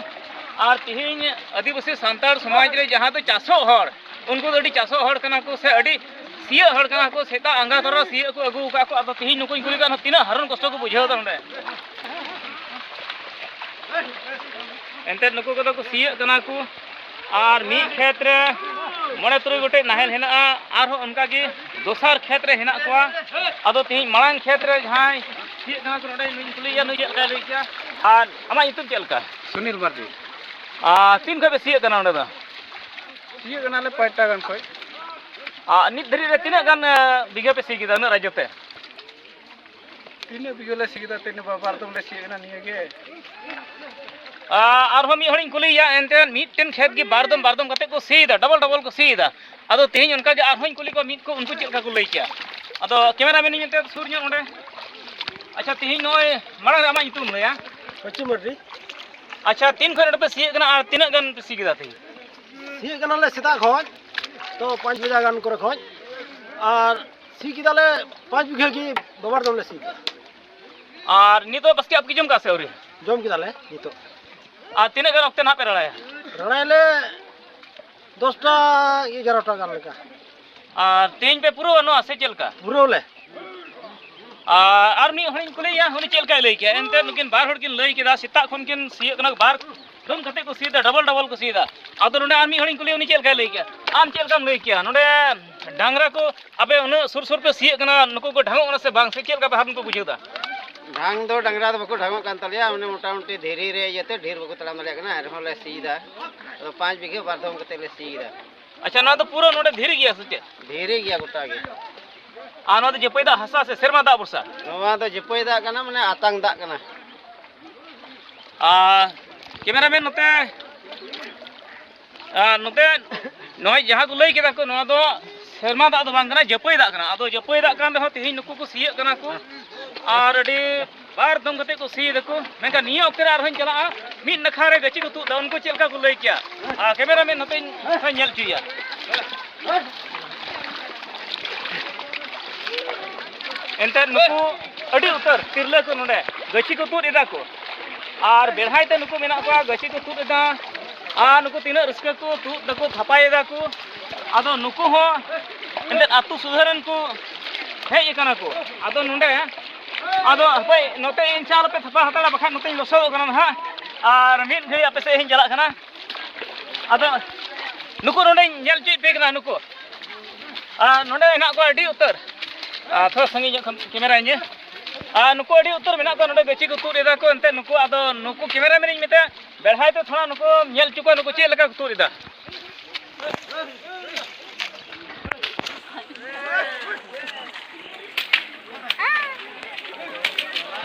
ᱟᱨ ᱛᱮᱦᱮᱧ ᱟᱹᱫᱤᱵᱟᱹᱥᱤ ᱥᱟᱱᱛᱟᱲ ᱥᱚᱢᱟᱡᱽ ᱨᱮ ᱡᱟᱦᱟᱸ ᱫᱚ ᱪᱟᱥᱚᱜ ᱦᱚᱲ, ᱩᱱᱠᱩ ᱫᱚ ᱟᱹᱰᱤ ᱪᱟᱥᱚᱜ ᱦᱚᱲ ᱠᱟᱱᱟ ᱠᱚ ᱥᱮ ᱟᱹᱰᱤ ᱥᱤᱭᱳᱜ ᱦᱚᱲ ᱠᱟᱱᱟ ᱠᱚ, ᱥᱮᱛᱟᱜ ᱟᱸᱜᱟ ᱛᱚᱨᱟ ᱥᱤᱭᱳᱜ ᱠᱚ ᱟᱹᱜᱩ ᱟᱠᱟᱫ ᱠᱚ᱾ ᱟᱫᱚ ᱛᱤᱦᱤᱧ ᱱᱩᱠᱩᱧ ᱠᱩᱞᱤ ᱠᱚᱣᱟ, ᱛᱤᱱᱟᱹᱜ ᱦᱟᱨᱚᱱ ᱠᱚᱥᱴᱚ ᱠᱚ ᱵᱩᱡᱷᱟᱹᱣ ᱮᱫᱟ ᱱᱚᱰᱮ᱾ ᱮᱱᱛᱮᱫ ᱱᱩᱠᱩ ᱠᱚᱫᱚ ᱠᱚ ᱥᱤᱭᱳᱜ ᱠᱟᱱᱟ ᱠᱚ, ᱟᱨ ᱢᱤᱫ ᱠᱷᱮᱛ ᱨᱮ ᱢᱚᱬᱮ ᱛᱩᱨᱩᱭ ᱜᱚᱴᱮᱡ ᱱᱟᱦᱮᱞ ᱦᱮᱱᱟᱜᱼᱟ, ᱟᱨᱦᱚᱸ ᱚᱱᱠᱟᱜᱮ ᱫᱚᱥᱟᱨ ᱠᱷᱮᱛ ᱨᱮ ᱦᱮᱱᱟᱜ ᱠᱚᱣᱟ᱾ ᱟᱫᱚ ᱛᱤᱦᱤᱧ ᱢᱟᱲᱟᱝ ᱠᱷᱮᱛ ᱨᱮ ᱡᱟᱦᱟᱸᱭ ᱥᱤᱭᱳᱜ ᱠᱟᱱᱟ ᱠᱚ, ᱱᱚᱰᱮ ᱱᱩᱭᱤᱧ ᱠᱩᱞᱤᱭᱮᱭᱟ, ᱱᱩᱭ ᱪᱮᱫ ᱞᱮᱠᱟᱭ ᱞᱟᱹᱭ ᱠᱮᱜᱼᱟ᱾ ᱟᱨ ᱟᱢᱟᱜ ᱧᱩᱛᱩᱢ ᱪᱮᱫ ᱞᱮᱠᱟ? ᱥᱩᱱᱤᱞ ᱢᱟᱨᱰᱤ᱾ ᱟᱨ ᱛᱤᱱ ᱠᱷᱚᱱ ᱯᱮ ᱥᱤᱭᱳᱜ ᱠᱟᱱᱟ ᱚᱸᱰᱮ ᱫᱚ? ᱥᱤᱭᱳᱜ ᱠᱟᱱᱟᱞᱮ ᱯᱟᱸᱪᱴᱟ ᱜᱟᱱ ᱠᱷᱚᱱ᱾ ᱟᱨ ᱱᱤᱛ ᱫᱷᱟᱹᱨᱤᱡ ᱨᱮ ᱛᱤᱱᱟᱹᱜ ᱜᱟᱱ, ᱮ, ᱵᱤᱜᱷᱟᱹ ᱯᱮ ᱥᱤ ᱠᱮᱫᱟ ᱩᱱᱟᱹᱜ ᱨᱟᱡᱽᱡᱚ ᱛᱮ? ᱛᱤᱱᱟᱹᱜ ᱵᱤᱜᱷᱟᱹ ᱞᱮ ᱥᱤ ᱠᱮᱫᱟ, ᱛᱤᱱᱟᱹᱜ ᱵᱟᱨ, ᱵᱟᱨ ᱫᱚᱢ ᱞᱮ ᱥᱤᱭᱳᱜ ᱠᱟᱱᱟ ᱱᱤᱭᱟᱹ ᱜᱮ᱾ ᱟᱨ ᱟᱨᱦᱚᱸ ᱢᱤᱫ ᱦᱚᱲᱤᱧ ᱠᱩᱞᱤᱭᱮᱭᱟ, ᱮᱱᱛᱮ ᱢᱤᱫᱴᱮᱱ ᱠᱷᱮᱛ ᱜᱮ ᱵᱟᱨ ᱫᱚᱢ, ᱵᱟᱨ ᱫᱚᱢ ᱠᱟᱛᱮ ᱠᱚ ᱥᱤᱭᱮᱫᱟ, ᱰᱚᱵᱚᱞ ᱰᱚᱵᱚᱞ ᱠᱚ ᱥᱤᱭᱮᱫᱟ᱾ ᱟᱫᱚ ᱛᱮᱦᱮᱧ ᱚᱱᱠᱟ ᱜᱮ ᱟᱨᱦᱚᱸᱧ ᱠᱩᱞᱤ ᱠᱚᱣᱟ, ᱢᱤᱫ ᱠᱚ ᱩᱱᱠᱩ ᱪᱮᱫ ᱞᱮᱠᱟ ᱠᱚ ᱞᱟᱹᱭ ᱠᱮᱭᱟ᱾ ᱟᱫᱚ ᱠᱮᱢᱮᱨᱟᱢᱮᱱ ᱤᱧ ᱮᱱᱛᱮ ᱥᱩᱨ ᱧᱚᱜ ᱚᱸᱰᱮ᱾ ᱟᱪᱪᱷᱟ, ᱛᱮᱦᱮᱧ ᱱᱚᱜᱼᱚᱭ ᱢᱟᱲᱟᱝ ᱨᱮ ᱟᱢᱟᱜ ᱧᱩᱛᱩᱢ ᱞᱟᱹᱭᱟ᱾ ᱯᱚᱪᱷᱤᱢ ᱢᱟᱨᱰᱤ᱾ ᱟᱪᱪᱷᱟ, ᱛᱤᱱ ᱠᱷᱚᱱ ᱱᱚᱰᱮ ᱯᱮ ᱥᱤᱭᱮᱫ ᱠᱟᱱᱟ ᱟᱨ ᱛᱤᱱᱟᱹᱜ ᱜᱟᱱ ᱯᱮ ᱥᱤ ᱠᱮᱫᱟ ᱛᱮᱦᱮᱧ? ᱥᱤᱭᱮᱫ ᱠᱟᱱᱟᱞᱮ ᱥᱮᱛᱟᱜ ᱠᱷᱚᱱ, ᱛᱚ ᱯᱟᱸᱪ ᱵᱟᱡᱟ ᱜᱟᱱ ᱠᱚᱨᱮ ᱠᱷᱚᱱ, ᱟᱨ ᱥᱤ ᱠᱮᱫᱟᱞᱮ ᱯᱟᱸᱪ ᱵᱤᱜᱷᱟᱹ ᱜᱮ, ᱵᱟᱵᱟᱨ ᱫᱚᱢ ᱞᱮ ᱥᱤ ᱠᱮᱫᱟ᱾ ᱟᱨ ᱱᱤᱛᱚᱜ ᱵᱟᱥᱠᱮ ᱟᱯᱮ ᱡᱚᱢ ᱠᱟᱜᱼᱟ ᱥᱮ ᱟᱹᱣᱨᱤ? ᱡᱚᱢ ᱠᱮᱫᱟᱞᱮ ᱱᱤᱛᱚᱜ᱾ ᱟᱨ ᱛᱤᱱᱟᱹᱜ ᱜᱟᱱ ᱚᱠᱛᱮ ᱱᱟᱦᱟᱜ ᱯᱮ ᱨᱟᱲᱟᱭᱟ? ᱨᱟᱲᱟᱭᱟᱞᱮ ᱫᱚᱥᱴᱟ, ᱮᱜᱟᱨᱚᱴᱟ ᱜᱟᱱ ᱞᱮᱠᱟ᱾ ᱟᱨ ᱛᱮᱦᱮᱧ ᱯᱮ ᱯᱩᱨᱟᱹᱣᱟ ᱱᱚᱣᱟ ᱥᱮ ᱪᱮᱫ ᱞᱮᱠᱟ? ᱯᱩᱨᱟᱹᱣ ᱞᱮ᱾ ᱟᱨ, ᱟᱨ ᱢᱤᱫ ᱦᱚᱲᱤᱧ ᱠᱩᱞᱤᱭᱮᱭᱟ, ᱩᱱᱤ ᱪᱮᱫ ᱞᱮᱠᱟᱭ ᱞᱟᱹᱭ ᱠᱮᱜᱼᱟ? ᱮᱱᱛᱮᱫ ᱱᱩᱠᱤᱱ ᱵᱟᱨ ᱦᱚᱲ ᱠᱤᱱ ᱞᱟᱹᱭ ᱠᱮᱫᱟ, ᱥᱮᱛᱟᱜ ᱠᱷᱚᱱ ᱠᱤᱱ ᱥᱤᱭᱳᱜ ᱠᱟᱱᱟ, ᱵᱟᱨ ᱫᱚᱢ ᱠᱟᱛᱮ ᱠᱚ ᱥᱤᱭᱮᱫᱟ, ᱰᱚᱵᱚᱞ ᱰᱚᱵᱚᱞ ᱠᱚ ᱥᱤᱭᱮᱫᱟ᱾ ᱟᱫᱚ ᱱᱚᱰᱮ ᱟᱨ ᱢᱤᱫ ᱦᱚᱲᱤᱧ ᱠᱩᱞᱤᱭᱮᱭᱟ, ᱩᱱᱤ ᱪᱮᱫ ᱞᱮᱠᱟᱭ ᱞᱟᱹᱭ ᱠᱮᱜᱼᱟ? ᱟᱢ ᱪᱮᱫ ᱞᱮᱠᱟᱢ ᱞᱟᱹᱭ ᱠᱮᱜᱼᱟ? ᱱᱚᱰᱮ ᱰᱟᱝᱨᱟ ᱠᱚ ᱟᱯᱮ ᱩᱱᱟᱹᱜ ᱥᱩᱨ ᱥᱩᱨ ᱯᱮ ᱥᱤᱭᱳᱜ ᱠᱟᱱᱟ, ᱱᱩᱠᱩ ᱠᱚ ᱰᱷᱟᱝᱚᱜ ᱠᱟᱱᱟ ᱥᱮ ᱵᱟᱝ, ᱥᱮ ᱪᱮᱫ ᱞᱮᱠᱟ ᱯᱮ ᱦᱟᱨᱚᱱ ᱯᱮ ᱵᱩᱡᱷᱟᱹᱣ ᱮᱫᱟ? ᱰᱷᱟᱝ ᱫᱚ ᱰᱟᱝᱨᱟ ᱫᱚ ᱵᱟᱠᱚ ᱰᱷᱟᱝᱚᱜ ᱠᱟᱱ ᱛᱟᱞᱮᱭᱟ, ᱢᱟᱱᱮ ᱢᱚᱴᱟᱢᱩᱴᱤ ᱫᱷᱤᱨᱤ ᱨᱮ ᱤᱭᱟᱹᱛᱮ ᱰᱷᱮᱨ ᱵᱟᱠᱚ ᱛᱟᱲᱟᱢ ᱫᱟᱲᱮᱭᱟᱜ ᱠᱟᱱᱟ, ᱮᱱᱨᱮᱦᱚᱸ ᱞᱮ ᱥᱤᱭᱮᱫᱟ᱾ ᱟᱫᱚ ᱯᱟᱸᱪ ᱵᱤᱜᱷᱟᱹ ᱵᱟᱨ ᱫᱷᱚᱢ ᱠᱟᱛᱮ ᱞᱮ ᱥᱤᱭᱮᱫᱟ᱾ ᱟᱪᱪᱷᱟ, ᱱᱚᱣᱟ ᱫᱚ ᱯᱩᱨᱟᱹ ᱱᱚᱰᱮ ᱫᱷᱤᱨᱤ ᱜᱮᱭᱟ ᱥᱮ ᱪᱮᱫ? ᱫᱷᱤᱨᱤ ᱜᱮᱭᱟ ᱜᱚᱴᱟ ᱜᱮ᱾ ᱟᱨ ᱱᱚᱣᱟ ᱫᱚ ᱡᱟᱹᱯᱟᱹᱭ ᱫᱟᱜ ᱦᱟᱥᱟ ᱥᱮ ᱥᱮᱨᱢᱟ ᱫᱟᱜ ᱵᱷᱚᱨᱥᱟ? ᱱᱚᱣᱟ ᱫᱚ ᱡᱟᱹᱯᱟᱹᱭ ᱫᱟᱜ ᱠᱟᱱᱟ, ᱢᱟᱱᱮ ᱟᱛᱟᱝ ᱫᱟᱜ ᱠᱟᱱᱟ᱾ ᱟᱨ ᱠᱮᱢᱮᱨᱟᱢᱮᱱ ᱱᱚᱛᱮ, ᱟᱨ ᱱᱚᱛᱮ ᱱᱚᱜᱼᱚᱭ ᱡᱟᱦᱟᱸ ᱠᱚ ᱞᱟᱹᱭ ᱠᱮᱫᱟ ᱠᱚ, ᱱᱚᱣᱟ ᱫᱚ ᱥᱮᱨᱢᱟ ᱫᱟᱜ ᱫᱚ ᱵᱟᱝ ᱠᱟᱱᱟ, ᱡᱟᱹᱯᱟᱹᱭ ᱫᱟᱜ ᱠᱟᱱᱟ᱾ ᱟᱫᱚ ᱡᱟᱹᱯᱟᱹᱭ ᱫᱟᱜ ᱠᱟᱱ ᱨᱮᱦᱚᱸ ᱛᱮᱦᱮᱧ ᱱᱩᱠᱩ ᱠᱚ ᱥᱤᱭᱳᱜ ᱠᱟᱱᱟ ᱠᱚ ᱟᱨ ᱟᱹᱰᱤ ᱵᱟᱨ ᱫᱚᱢ ᱠᱟᱛᱮ ᱠᱚ ᱥᱤᱭ ᱫᱟᱠᱚ᱾ ᱢᱮᱱᱠᱷᱟᱱ ᱱᱤᱭᱟᱹ ᱚᱠᱛᱮ ᱨᱮ ᱟᱨᱦᱚᱸᱧ ᱪᱟᱞᱟᱜᱼᱟ, ᱢᱤᱫ ᱱᱟᱠᱷᱟ ᱨᱮ ᱜᱟᱹᱪᱷᱤ ᱠᱚ ᱛᱩᱫ ᱮᱫᱟ, ᱩᱱᱠᱩ ᱪᱮᱫ ᱞᱮᱠᱟ ᱠᱚ ᱞᱟᱹᱭ ᱠᱮᱭᱟ᱾ ᱟᱨ ᱠᱮᱢᱮᱨᱟᱢᱮᱱ ᱱᱚᱛᱮᱧ ᱧᱮᱞ ᱦᱚᱪᱚᱭᱮᱭᱟ᱾ ᱮᱱᱛᱮᱫ ᱱᱩᱠᱩ ᱟᱹᱰᱤ ᱩᱛᱟᱹᱨ ᱛᱤᱨᱞᱟᱹ ᱠᱚ ᱱᱚᱰᱮ ᱜᱟᱹᱪᱷᱤ ᱠᱚ ᱛᱩᱫ ᱮᱫᱟ ᱠᱚ, ᱟᱨ ᱵᱮᱲᱦᱟᱭ ᱛᱮ ᱱᱩᱠᱩ ᱢᱮᱱᱟᱜ ᱠᱚᱣᱟ, ᱜᱟᱹᱪᱷᱤ ᱠᱚ ᱛᱩᱫ ᱮᱫᱟ᱾ ᱟᱨ ᱱᱩᱠᱩ ᱛᱤᱱᱟᱹᱜ ᱨᱟᱹᱥᱠᱟᱹ ᱠᱚ ᱛᱩᱫ ᱫᱟᱠᱚ, ᱛᱷᱟᱯᱟᱭ ᱮᱫᱟ ᱠᱚ᱾ ᱟᱫᱚ ᱱᱩᱠᱩ ᱦᱚᱸ ᱮᱱᱛᱮᱫ ᱟᱹᱛᱩ ᱥᱩᱫᱷᱟᱹᱨ ᱨᱮᱱ ᱠᱚ ᱦᱮᱡ ᱟᱠᱟᱱᱟ ᱠᱚ᱾ ᱟᱫᱚ ᱱᱚᱰᱮ, ᱟᱫᱚ ᱦᱟᱯᱮ ᱱᱚᱛᱮ ᱤᱧ ᱪᱟ ᱟᱞᱚᱯᱮ ᱛᱷᱟᱯᱟ ᱦᱟᱛᱟᱲᱟ, ᱵᱟᱠᱷᱟᱱ ᱱᱚᱛᱮᱧ ᱞᱚᱥᱚᱫᱚᱜ ᱠᱟᱱᱟ ᱱᱟᱦᱟᱜ᱾ ᱟᱨ ᱢᱤᱫ ᱜᱷᱟᱹᱲᱤᱡ ᱟᱯᱮ ᱥᱮᱫ ᱤᱧ ᱪᱟᱞᱟᱜ ᱠᱟᱱᱟ᱾ ᱟᱫᱚ ᱱᱩᱠᱩ ᱱᱚᱰᱮᱧ ᱧᱮᱞ ᱦᱚᱪᱚᱭᱮᱫ ᱯᱮ ᱠᱟᱱᱟ, ᱱᱩᱠᱩ᱾ ᱟᱨ ᱱᱚᱰᱮ ᱦᱮᱱᱟᱜ ᱠᱚᱣᱟ ᱟᱹᱰᱤ ᱩᱛᱟᱹᱨ᱾ ᱟᱨ ᱛᱷᱚᱲᱟ ᱥᱟᱺᱜᱤᱧ ᱧᱚᱜ ᱠᱷᱚᱱ ᱠᱮᱢᱮᱨᱟᱧ ᱧᱮᱞ᱾ ᱟᱨ ᱱᱩᱠᱩ ᱟᱹᱰᱤ ᱩᱛᱟᱹᱨ ᱢᱮᱱᱟᱜ ᱠᱚᱣᱟ ᱱᱚᱰᱮ, ᱜᱟᱹᱪᱷᱤ ᱠᱚ ᱛᱩᱫ ᱮᱫᱟ ᱠᱚ᱾ ᱮᱱᱛᱮᱫ ᱱᱩᱠᱩ, ᱟᱫᱚ ᱱᱩᱠᱩ ᱠᱮᱢᱮᱨᱟᱢᱮᱱ ᱤᱧ ᱢᱮᱛᱟᱭᱟ, ᱵᱮᱲᱦᱟᱭ ᱛᱮ ᱛᱷᱚᱲᱟ ᱱᱩᱠᱩ ᱧᱮᱞ ᱦᱚᱪᱚ ᱠᱚᱣᱟ, ᱱᱩᱠᱩ ᱪᱮᱫ ᱞᱮᱠᱟ ᱠᱚ ᱛᱩᱫ ᱮᱫᱟ᱾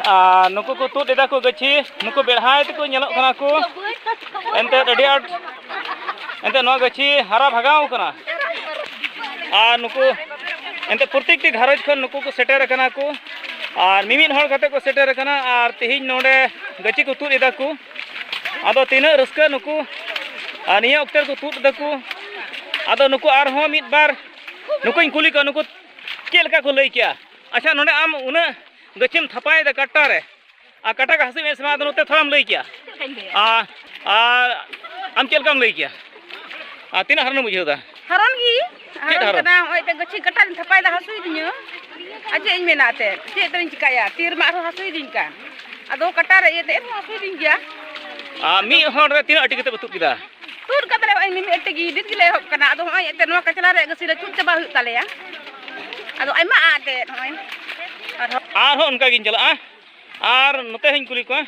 ᱟᱨ ᱱᱩᱠᱩ ᱠᱚ ᱛᱩᱫ ᱮᱫᱟ ᱠᱚ ᱜᱟᱹᱪᱷᱤ, ᱱᱩᱠᱩ ᱵᱮᱲᱦᱟᱭ ᱛᱮᱠᱚ ᱧᱮᱞᱚᱜ ᱠᱟᱱᱟ ᱠᱚ᱾ ᱮᱱᱛᱮᱫ ᱟᱹᱰᱤ ᱟᱸᱴ, ᱮᱱᱛᱮᱫ ᱱᱚᱣᱟ ᱜᱟᱹᱪᱷᱤ ᱦᱟᱨᱟ ᱵᱷᱟᱜᱟᱣ ᱠᱟᱱᱟ᱾ ᱟᱨ ᱱᱩᱠᱩ, ᱮᱱᱛᱮᱫ ᱯᱨᱚᱛᱮᱠᱴᱤ ᱜᱷᱟᱨᱚᱸᱡᱽ ᱠᱷᱚᱱ ᱱᱩᱠᱩ ᱠᱚ ᱥᱮᱴᱮᱨ ᱟᱠᱟᱱᱟ ᱠᱚ᱾ ᱟᱨ ᱢᱤᱢᱤᱫ ᱦᱚᱲ ᱠᱟᱛᱮ ᱠᱚ ᱥᱮᱴᱮᱨ ᱟᱠᱟᱱᱟ᱾ ᱟᱨ ᱛᱮᱦᱮᱧ ᱱᱚᱰᱮ ᱜᱟᱹᱪᱷᱤ ᱠᱚ ᱛᱩᱫ ᱮᱫᱟ ᱠᱚ᱾ ᱟᱫᱚ ᱛᱤᱱᱟᱹᱜ ᱨᱟᱹᱥᱠᱟᱹ ᱱᱩᱠᱩ, ᱟᱨ ᱱᱤᱭᱟᱹ ᱚᱠᱛᱮ ᱨᱮᱠᱚ ᱛᱩᱫ ᱮᱫᱟ ᱠᱚ᱾ ᱟᱫᱚ ᱱᱩᱠᱩ ᱟᱨᱦᱚᱸ ᱢᱤᱫ ᱵᱟᱨ ᱱᱩᱠᱩᱧ ᱠᱩᱞᱤ ᱠᱚᱣᱟ, ᱱᱩᱠᱩ ᱪᱮᱫ ᱞᱮᱠᱟ ᱠᱚ ᱞᱟᱹᱭ ᱠᱮᱜᱼᱟ? ᱟᱪᱪᱷᱟ, ᱱᱚᱰᱮ ᱟᱢ ᱩᱱᱟᱹᱜ ᱜᱟᱹᱪᱷᱤᱢ ᱛᱷᱟᱯᱟᱭᱮᱫᱟ ᱠᱟᱴᱟ ᱨᱮ, ᱟᱨ ᱠᱟᱴᱟ ᱠᱚ ᱦᱟᱹᱥᱩᱭᱮᱫ ᱢᱮᱭᱟ ᱥᱮ ᱵᱟᱝ, ᱟᱫᱚ ᱱᱚᱛᱮ ᱛᱷᱚᱲᱟᱢ ᱞᱟᱹᱭ ᱠᱮᱭᱟ᱾ ᱪᱮᱫ ᱞᱮᱠᱟᱧ ᱞᱟᱹᱭᱟ? ᱟᱨ, ᱟᱨ ᱟᱢ ᱪᱮᱫ ᱞᱮᱠᱟᱢ ᱞᱟᱹᱭ ᱠᱮᱭᱟ? ᱟᱨ ᱛᱤᱱᱟᱹᱜ ᱦᱟᱨᱚᱱᱮᱢ ᱵᱩᱡᱷᱟᱹᱣ ᱮᱫᱟ? ᱦᱟᱨᱚᱱ ᱜᱮ᱾ ᱪᱮᱫ ᱦᱟᱨᱚᱱ ᱦᱟᱨᱚᱱ? ᱠᱟᱱᱟ, ᱱᱚᱜᱼᱚᱭ ᱛᱮ ᱜᱟᱹᱪᱷᱤ ᱠᱟᱴᱟ ᱨᱤᱧ ᱛᱷᱟᱯᱟᱭᱮᱫᱟ, ᱦᱟᱹᱥᱩᱭᱮᱫᱤᱧᱟ᱾ ᱟᱨ ᱪᱮᱫ ᱤᱧ ᱢᱮᱱᱟ, ᱮᱱᱛᱮᱫ ᱪᱮᱫ ᱫᱚᱧ ᱪᱤᱠᱟᱹᱭᱟ, ᱛᱤ ᱨᱮᱢᱟ ᱟᱨᱦᱚᱸ ᱦᱟᱹᱥᱩᱭᱮᱫᱤᱧ ᱠᱟᱱ, ᱟᱫᱚ ᱠᱟᱴᱟ ᱨᱮ ᱤᱭᱟᱹᱛᱮ ᱮᱱᱦᱚᱸ ᱦᱟᱹᱥᱩᱭᱮᱫᱤᱧ ᱜᱮᱭᱟ᱾ ᱟᱨ ᱢᱤᱫ ᱦᱚᱲ ᱨᱮ ᱛᱤᱱᱟᱹᱜ ᱟᱹᱴᱤ ᱠᱟᱛᱮ ᱯᱮ ᱛᱩᱫ ᱠᱮᱫᱟ? ᱛᱩᱫ ᱠᱟᱛᱮ ᱞᱮ ᱱᱚᱜᱼᱚᱭ ᱢᱤᱢᱤᱫ ᱟᱹᱴᱤ ᱜᱮ, ᱱᱤᱛ ᱜᱮᱞᱮ ᱮᱦᱚᱵ ᱠᱟᱱᱟ᱾ ᱟᱫᱚ ᱱᱚᱜᱼᱚᱭ ᱮᱱᱛᱮᱫ ᱱᱚᱣᱟ ᱠᱟᱪᱞᱟ ᱨᱮᱭᱟᱜ ᱜᱟᱹᱪᱷᱤ ᱞᱮ ᱛᱩᱫ ᱪᱟᱵᱟ ᱦᱩᱭᱩᱜ ᱛᱟᱞᱮᱭᱟ᱾ ᱟᱫᱚ ᱟᱭᱢᱟ ᱟᱜ ᱮᱱᱛᱮᱫ ᱱᱚᱜᱼᱚᱭ ᱟᱨᱦᱚᱸ᱾ ᱟᱨᱦᱚᱸ ᱚᱱᱠᱟ ᱜᱤᱧ ᱪᱟᱞᱟᱜᱼᱟ᱾ ᱟᱨ ᱱᱚᱛᱮ ᱦᱚᱸᱧ ᱠᱩᱞᱤ ᱠᱚᱣᱟ᱾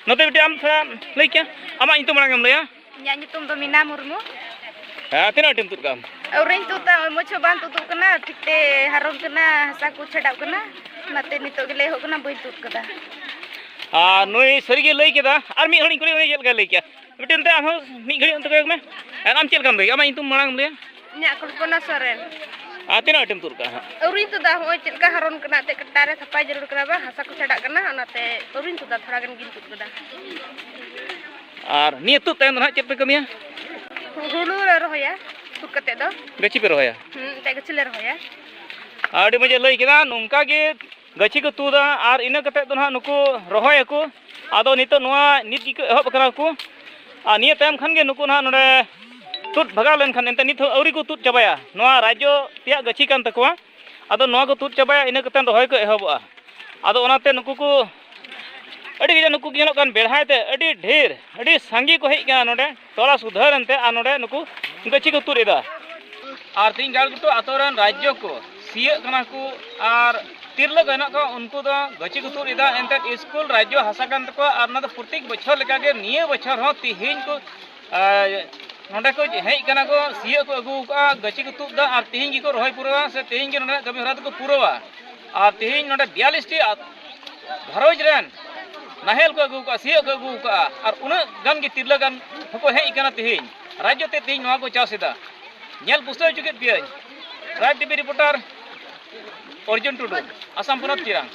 ᱱᱚᱛᱮ ᱵᱤᱴᱤ, ᱟᱢ ᱛᱷᱚᱲᱟ ᱞᱟᱹᱭ ᱠᱮᱭᱟ, ᱟᱢᱟᱜ ᱧᱩᱛᱩᱢ ᱢᱟᱲᱟᱝ ᱮᱢ ᱞᱟᱹᱭᱟ᱾ ᱤᱧᱟᱹᱜ ᱧᱩᱛᱩᱢ ᱫᱚ ᱢᱤᱱᱟ ᱢᱩᱨᱢᱩ᱾ ᱦᱮᱸ, ᱛᱤᱱᱟᱹᱜ ᱟᱹᱴᱤᱢ ᱛᱩᱫ ᱠᱟᱜᱼᱟ? ᱟᱹᱣᱨᱤᱧ ᱛᱩᱫᱟ, ᱱᱚᱜᱼᱚᱭ ᱢᱚᱡᱽ ᱦᱚᱸ ᱵᱟᱝ ᱛᱩᱫᱩᱜ ᱠᱟᱱᱟ, ᱴᱷᱤᱠ ᱛᱮ ᱦᱟᱨᱚᱱ ᱠᱟᱱᱟ, ᱦᱟᱥᱟ ᱠᱚ ᱪᱷᱟᱰᱟᱜ ᱠᱟᱱᱟ, ᱚᱱᱟᱛᱮ ᱱᱤᱛᱚᱜ ᱜᱮᱞᱮ ᱮᱦᱚᱵ ᱠᱟᱱᱟ, ᱵᱟᱹᱧ ᱛᱩᱫ ᱠᱟᱫᱟ᱾ ᱟᱨ ᱱᱩᱭ ᱥᱟᱹᱨᱤᱜᱮ ᱞᱟᱹᱭ ᱠᱮᱫᱟ, ᱟᱨ ᱢᱤᱫ ᱦᱚᱲᱤᱧ ᱠᱩᱞᱤ, ᱩᱱᱤ ᱪᱮᱫ ᱞᱮᱠᱟᱭ ᱞᱟᱹᱭ ᱠᱮᱜᱼᱟ? ᱵᱤᱴᱤ, ᱚᱱᱛᱮ ᱟᱢ ᱦᱚᱸ ᱢᱤᱫ ᱜᱷᱟᱹᱲᱤᱡ ᱚᱱᱛᱮ ᱠᱚᱭᱚᱜ ᱢᱮ᱾ ᱟᱨ ᱟᱢ ᱪᱮᱫ ᱞᱮᱠᱟᱢ ᱞᱟᱹᱭ ᱠᱮᱜᱼᱟ? ᱟᱢᱟᱜ ᱧᱩᱛᱩᱢ ᱢᱟᱲᱟᱝ ᱮᱢ ᱞᱟᱹᱭᱟ᱾ ᱤᱧᱟᱹᱜ ᱠᱚᱞᱯᱚᱱᱟ ᱥᱚᱨᱮᱱ᱾ ᱟᱨ ᱛᱤᱱᱟᱹᱜ ᱟᱹᱴᱤᱢ ᱛᱩᱫ ᱠᱟᱜᱼᱟ ᱦᱟᱸᱜ? ᱟᱹᱣᱨᱤᱧ ᱛᱩᱫᱟ, ᱦᱚᱸᱜᱼᱚᱭ ᱪᱮᱫ ᱞᱮᱠᱟ ᱦᱟᱨᱚᱱ ᱠᱟᱱᱟ, ᱮᱱᱛᱮᱫ ᱠᱟᱴᱟ ᱨᱮ ᱛᱷᱟᱯᱟᱭ ᱡᱟᱹᱨᱩᱲ ᱠᱟᱱᱟ ᱵᱟᱝ, ᱦᱟᱥᱟ ᱠᱚ ᱪᱷᱟᱰᱟᱜ ᱠᱟᱱᱟ, ᱚᱱᱟᱛᱮ ᱟᱹᱣᱨᱤᱧ ᱛᱩᱫᱟ, ᱛᱷᱚᱲᱟ ᱜᱟᱱ ᱜᱤᱧ ᱛᱩᱫ ᱠᱟᱫᱟ᱾ ᱟᱨ ᱱᱤᱭᱟᱹ ᱛᱩᱫ ᱛᱟᱭᱚᱢ ᱫᱚ ᱦᱟᱸᱜ ᱪᱮᱫ ᱯᱮ ᱠᱟᱹᱢᱤᱭᱟ? ᱦᱩᱲᱩ ᱞᱮ ᱨᱚᱦᱚᱭᱟ, ᱛᱩᱫ ᱠᱟᱛᱮᱫ ᱫᱚ᱾ ᱜᱟᱹᱪᱷᱤ ᱯᱮ ᱨᱚᱦᱚᱭᱟ? ᱦᱩᱸ, ᱮᱱᱛᱮᱫ ᱜᱟᱹᱪᱷᱤ ᱞᱮ ᱨᱚᱦᱚᱭᱟ᱾ ᱟᱹᱰᱤ ᱢᱚᱡᱽ ᱮ ᱞᱟᱹᱭ ᱠᱮᱫᱟ, ᱱᱚᱝᱠᱟ ᱜᱮ ᱜᱟᱹᱪᱷᱤ ᱠᱚ ᱛᱩᱫᱟ ᱟᱨ ᱤᱱᱟᱹ ᱠᱟᱛᱮᱫ ᱫᱚ ᱱᱟᱦᱟᱜ ᱱᱩᱠᱩ ᱨᱚᱦᱚᱭᱟᱠᱚ᱾ ᱟᱫᱚ ᱱᱤᱛᱚᱜ ᱱᱚᱣᱟ ᱱᱤᱛ ᱜᱮᱠᱚ ᱮᱦᱚᱵ ᱟᱠᱟᱱᱟ ᱠᱚ᱾ ᱟᱨ ᱱᱤᱭᱟᱹ ᱛᱟᱭᱚᱢ ᱠᱷᱟᱱ ᱜᱮ ᱱᱩᱠᱩ ᱱᱟᱦᱟᱜ ᱱᱚᱰᱮ ᱛᱩᱫ ᱵᱷᱟᱜᱟᱣ ᱞᱮᱱᱠᱷᱟᱱ, ᱮᱱᱛᱮ ᱱᱤᱛ ᱦᱚᱸ ᱟᱹᱣᱨᱤ ᱠᱚ ᱛᱩᱫ ᱪᱟᱵᱟᱭᱟ, ᱱᱚᱣᱟ ᱨᱟᱡᱽᱡᱚ ᱛᱮᱭᱟᱜ ᱜᱟᱹᱪᱷᱤ ᱠᱟᱱ ᱛᱟᱠᱚᱣᱟ᱾ ᱟᱫᱚ ᱱᱚᱣᱟ ᱠᱚ ᱛᱩᱫ ᱪᱟᱵᱟᱭᱟ, ᱤᱱᱟᱹ ᱠᱟᱛᱮ ᱨᱚᱦᱚᱭ ᱠᱚ ᱮᱦᱚᱵᱚᱜᱼᱟ᱾ ᱟᱫᱚ ᱚᱱᱟᱛᱮ ᱱᱩᱠᱩ ᱠᱚ ᱟᱹᱰᱤ ᱠᱟᱡᱟᱠ ᱱᱩᱠᱩ ᱠᱚ ᱧᱮᱞᱚᱜ ᱠᱟᱱ ᱵᱮᱲᱦᱟᱭ ᱛᱮ ᱟᱹᱰᱤ ᱰᱷᱮᱨ, ᱟᱹᱰᱤ ᱥᱟᱸᱜᱮ ᱠᱚ ᱦᱮᱡ ᱠᱟᱱᱟ ᱱᱚᱰᱮ ᱴᱚᱞᱟ ᱥᱩᱫᱷᱟᱹᱨ ᱮᱱᱛᱮ, ᱟᱨ ᱱᱚᱰᱮ ᱱᱩᱠᱩ ᱜᱟᱹᱪᱷᱤ ᱠᱚ ᱛᱩᱫ ᱮᱫᱟ᱾ ᱟᱨ ᱛᱮᱦᱮᱧ ᱜᱟᱲᱜᱷᱩᱴᱩ ᱟᱛᱳ ᱨᱮᱱ ᱨᱟᱡᱽᱡᱚ ᱠᱚ ᱥᱤᱭᱟᱹᱜ ᱠᱟᱱᱟ ᱠᱚ, ᱟᱨ ᱛᱤᱨᱞᱟᱹ ᱠᱚ ᱦᱮᱱᱟᱜ ᱠᱚᱣᱟ, ᱩᱱᱠᱩ ᱫᱚ ᱜᱟᱹᱪᱷᱤ ᱠᱚ ᱛᱩᱫ ᱮᱫᱟ᱾ ᱮᱱᱛᱮᱫ ᱥᱠᱩᱞ ᱨᱟᱡᱽᱡᱚ ᱦᱟᱥᱟ ᱠᱟᱱ ᱛᱟᱠᱚᱣᱟ, ᱟᱨ ᱚᱱᱟ ᱫᱚ ᱯᱨᱚᱛᱮᱠ ᱵᱚᱪᱷᱚᱨ ᱞᱮᱠᱟᱜᱮ ᱱᱤᱭᱟᱹ ᱵᱚᱪᱷᱚᱨ ᱦᱚᱸ ᱛᱮᱦᱮᱧ ᱠᱚ, ᱟᱨ ᱱᱚᱰᱮ ᱠᱚ ᱦᱮᱡ ᱠᱟᱱᱟ ᱠᱚ, ᱥᱤᱭᱳᱜ ᱠᱚ ᱟᱹᱜᱩ ᱠᱟᱜᱼᱟ, ᱜᱟᱹᱪᱷᱤ ᱠᱚ ᱛᱩᱫ ᱮᱫᱟ, ᱟᱨ ᱛᱮᱦᱮᱧ ᱜᱮᱠᱚ ᱨᱚᱦᱚᱭ ᱯᱩᱨᱟᱹᱣᱟ, ᱥᱮ ᱛᱮᱦᱮᱧ ᱜᱮ ᱱᱚᱰᱮᱱᱟᱜ ᱠᱟᱹᱢᱤ ᱦᱚᱨᱟ ᱫᱚᱠᱚ ᱯᱩᱨᱟᱹᱣᱟ᱾ ᱟᱨ ᱛᱮᱦᱮᱧ ᱱᱚᱰᱮ ᱵᱤᱭᱟᱞᱤᱥ ᱴᱤ ᱟᱛ-, ᱜᱷᱟᱨᱚᱸᱡᱽ ᱨᱮᱱ ᱱᱟᱦᱮᱞ ᱠᱚ ᱟᱹᱜᱩ ᱠᱟᱜᱼᱟ, ᱥᱤᱭᱳᱜ ᱠᱚ ᱟᱹᱜᱩ ᱠᱟᱜᱼᱟ, ᱟᱨ ᱩᱱᱟᱹᱜ ᱜᱟᱱ ᱜᱮ ᱛᱤᱨᱞᱟᱹ ᱜᱟᱱ ᱦᱚᱸᱠᱚ ᱦᱮᱡ ᱠᱟᱱᱟ ᱛᱮᱦᱮᱧ᱾ ᱨᱟᱡᱽᱡᱚ ᱛᱮ ᱛᱮᱦᱮᱧ ᱱᱚᱣᱟ ᱠᱚ ᱪᱟᱥ ᱮᱫᱟ᱾ ᱧᱮᱞ ᱯᱩᱥᱴᱟᱹᱣ ᱦᱚᱪᱚ ᱠᱮᱫ ᱯᱮᱭᱟᱹᱧ᱾ ᱴᱨᱟᱭᱤᱵᱽ ᱴᱤᱵᱷᱤ ᱨᱤᱯᱳᱨᱴᱟᱨ ᱚᱨᱡᱩᱱ ᱴᱩᱰᱩ, ᱟᱥᱟᱢ ᱯᱚᱱᱚᱛ ᱪᱤᱨᱟᱝ᱾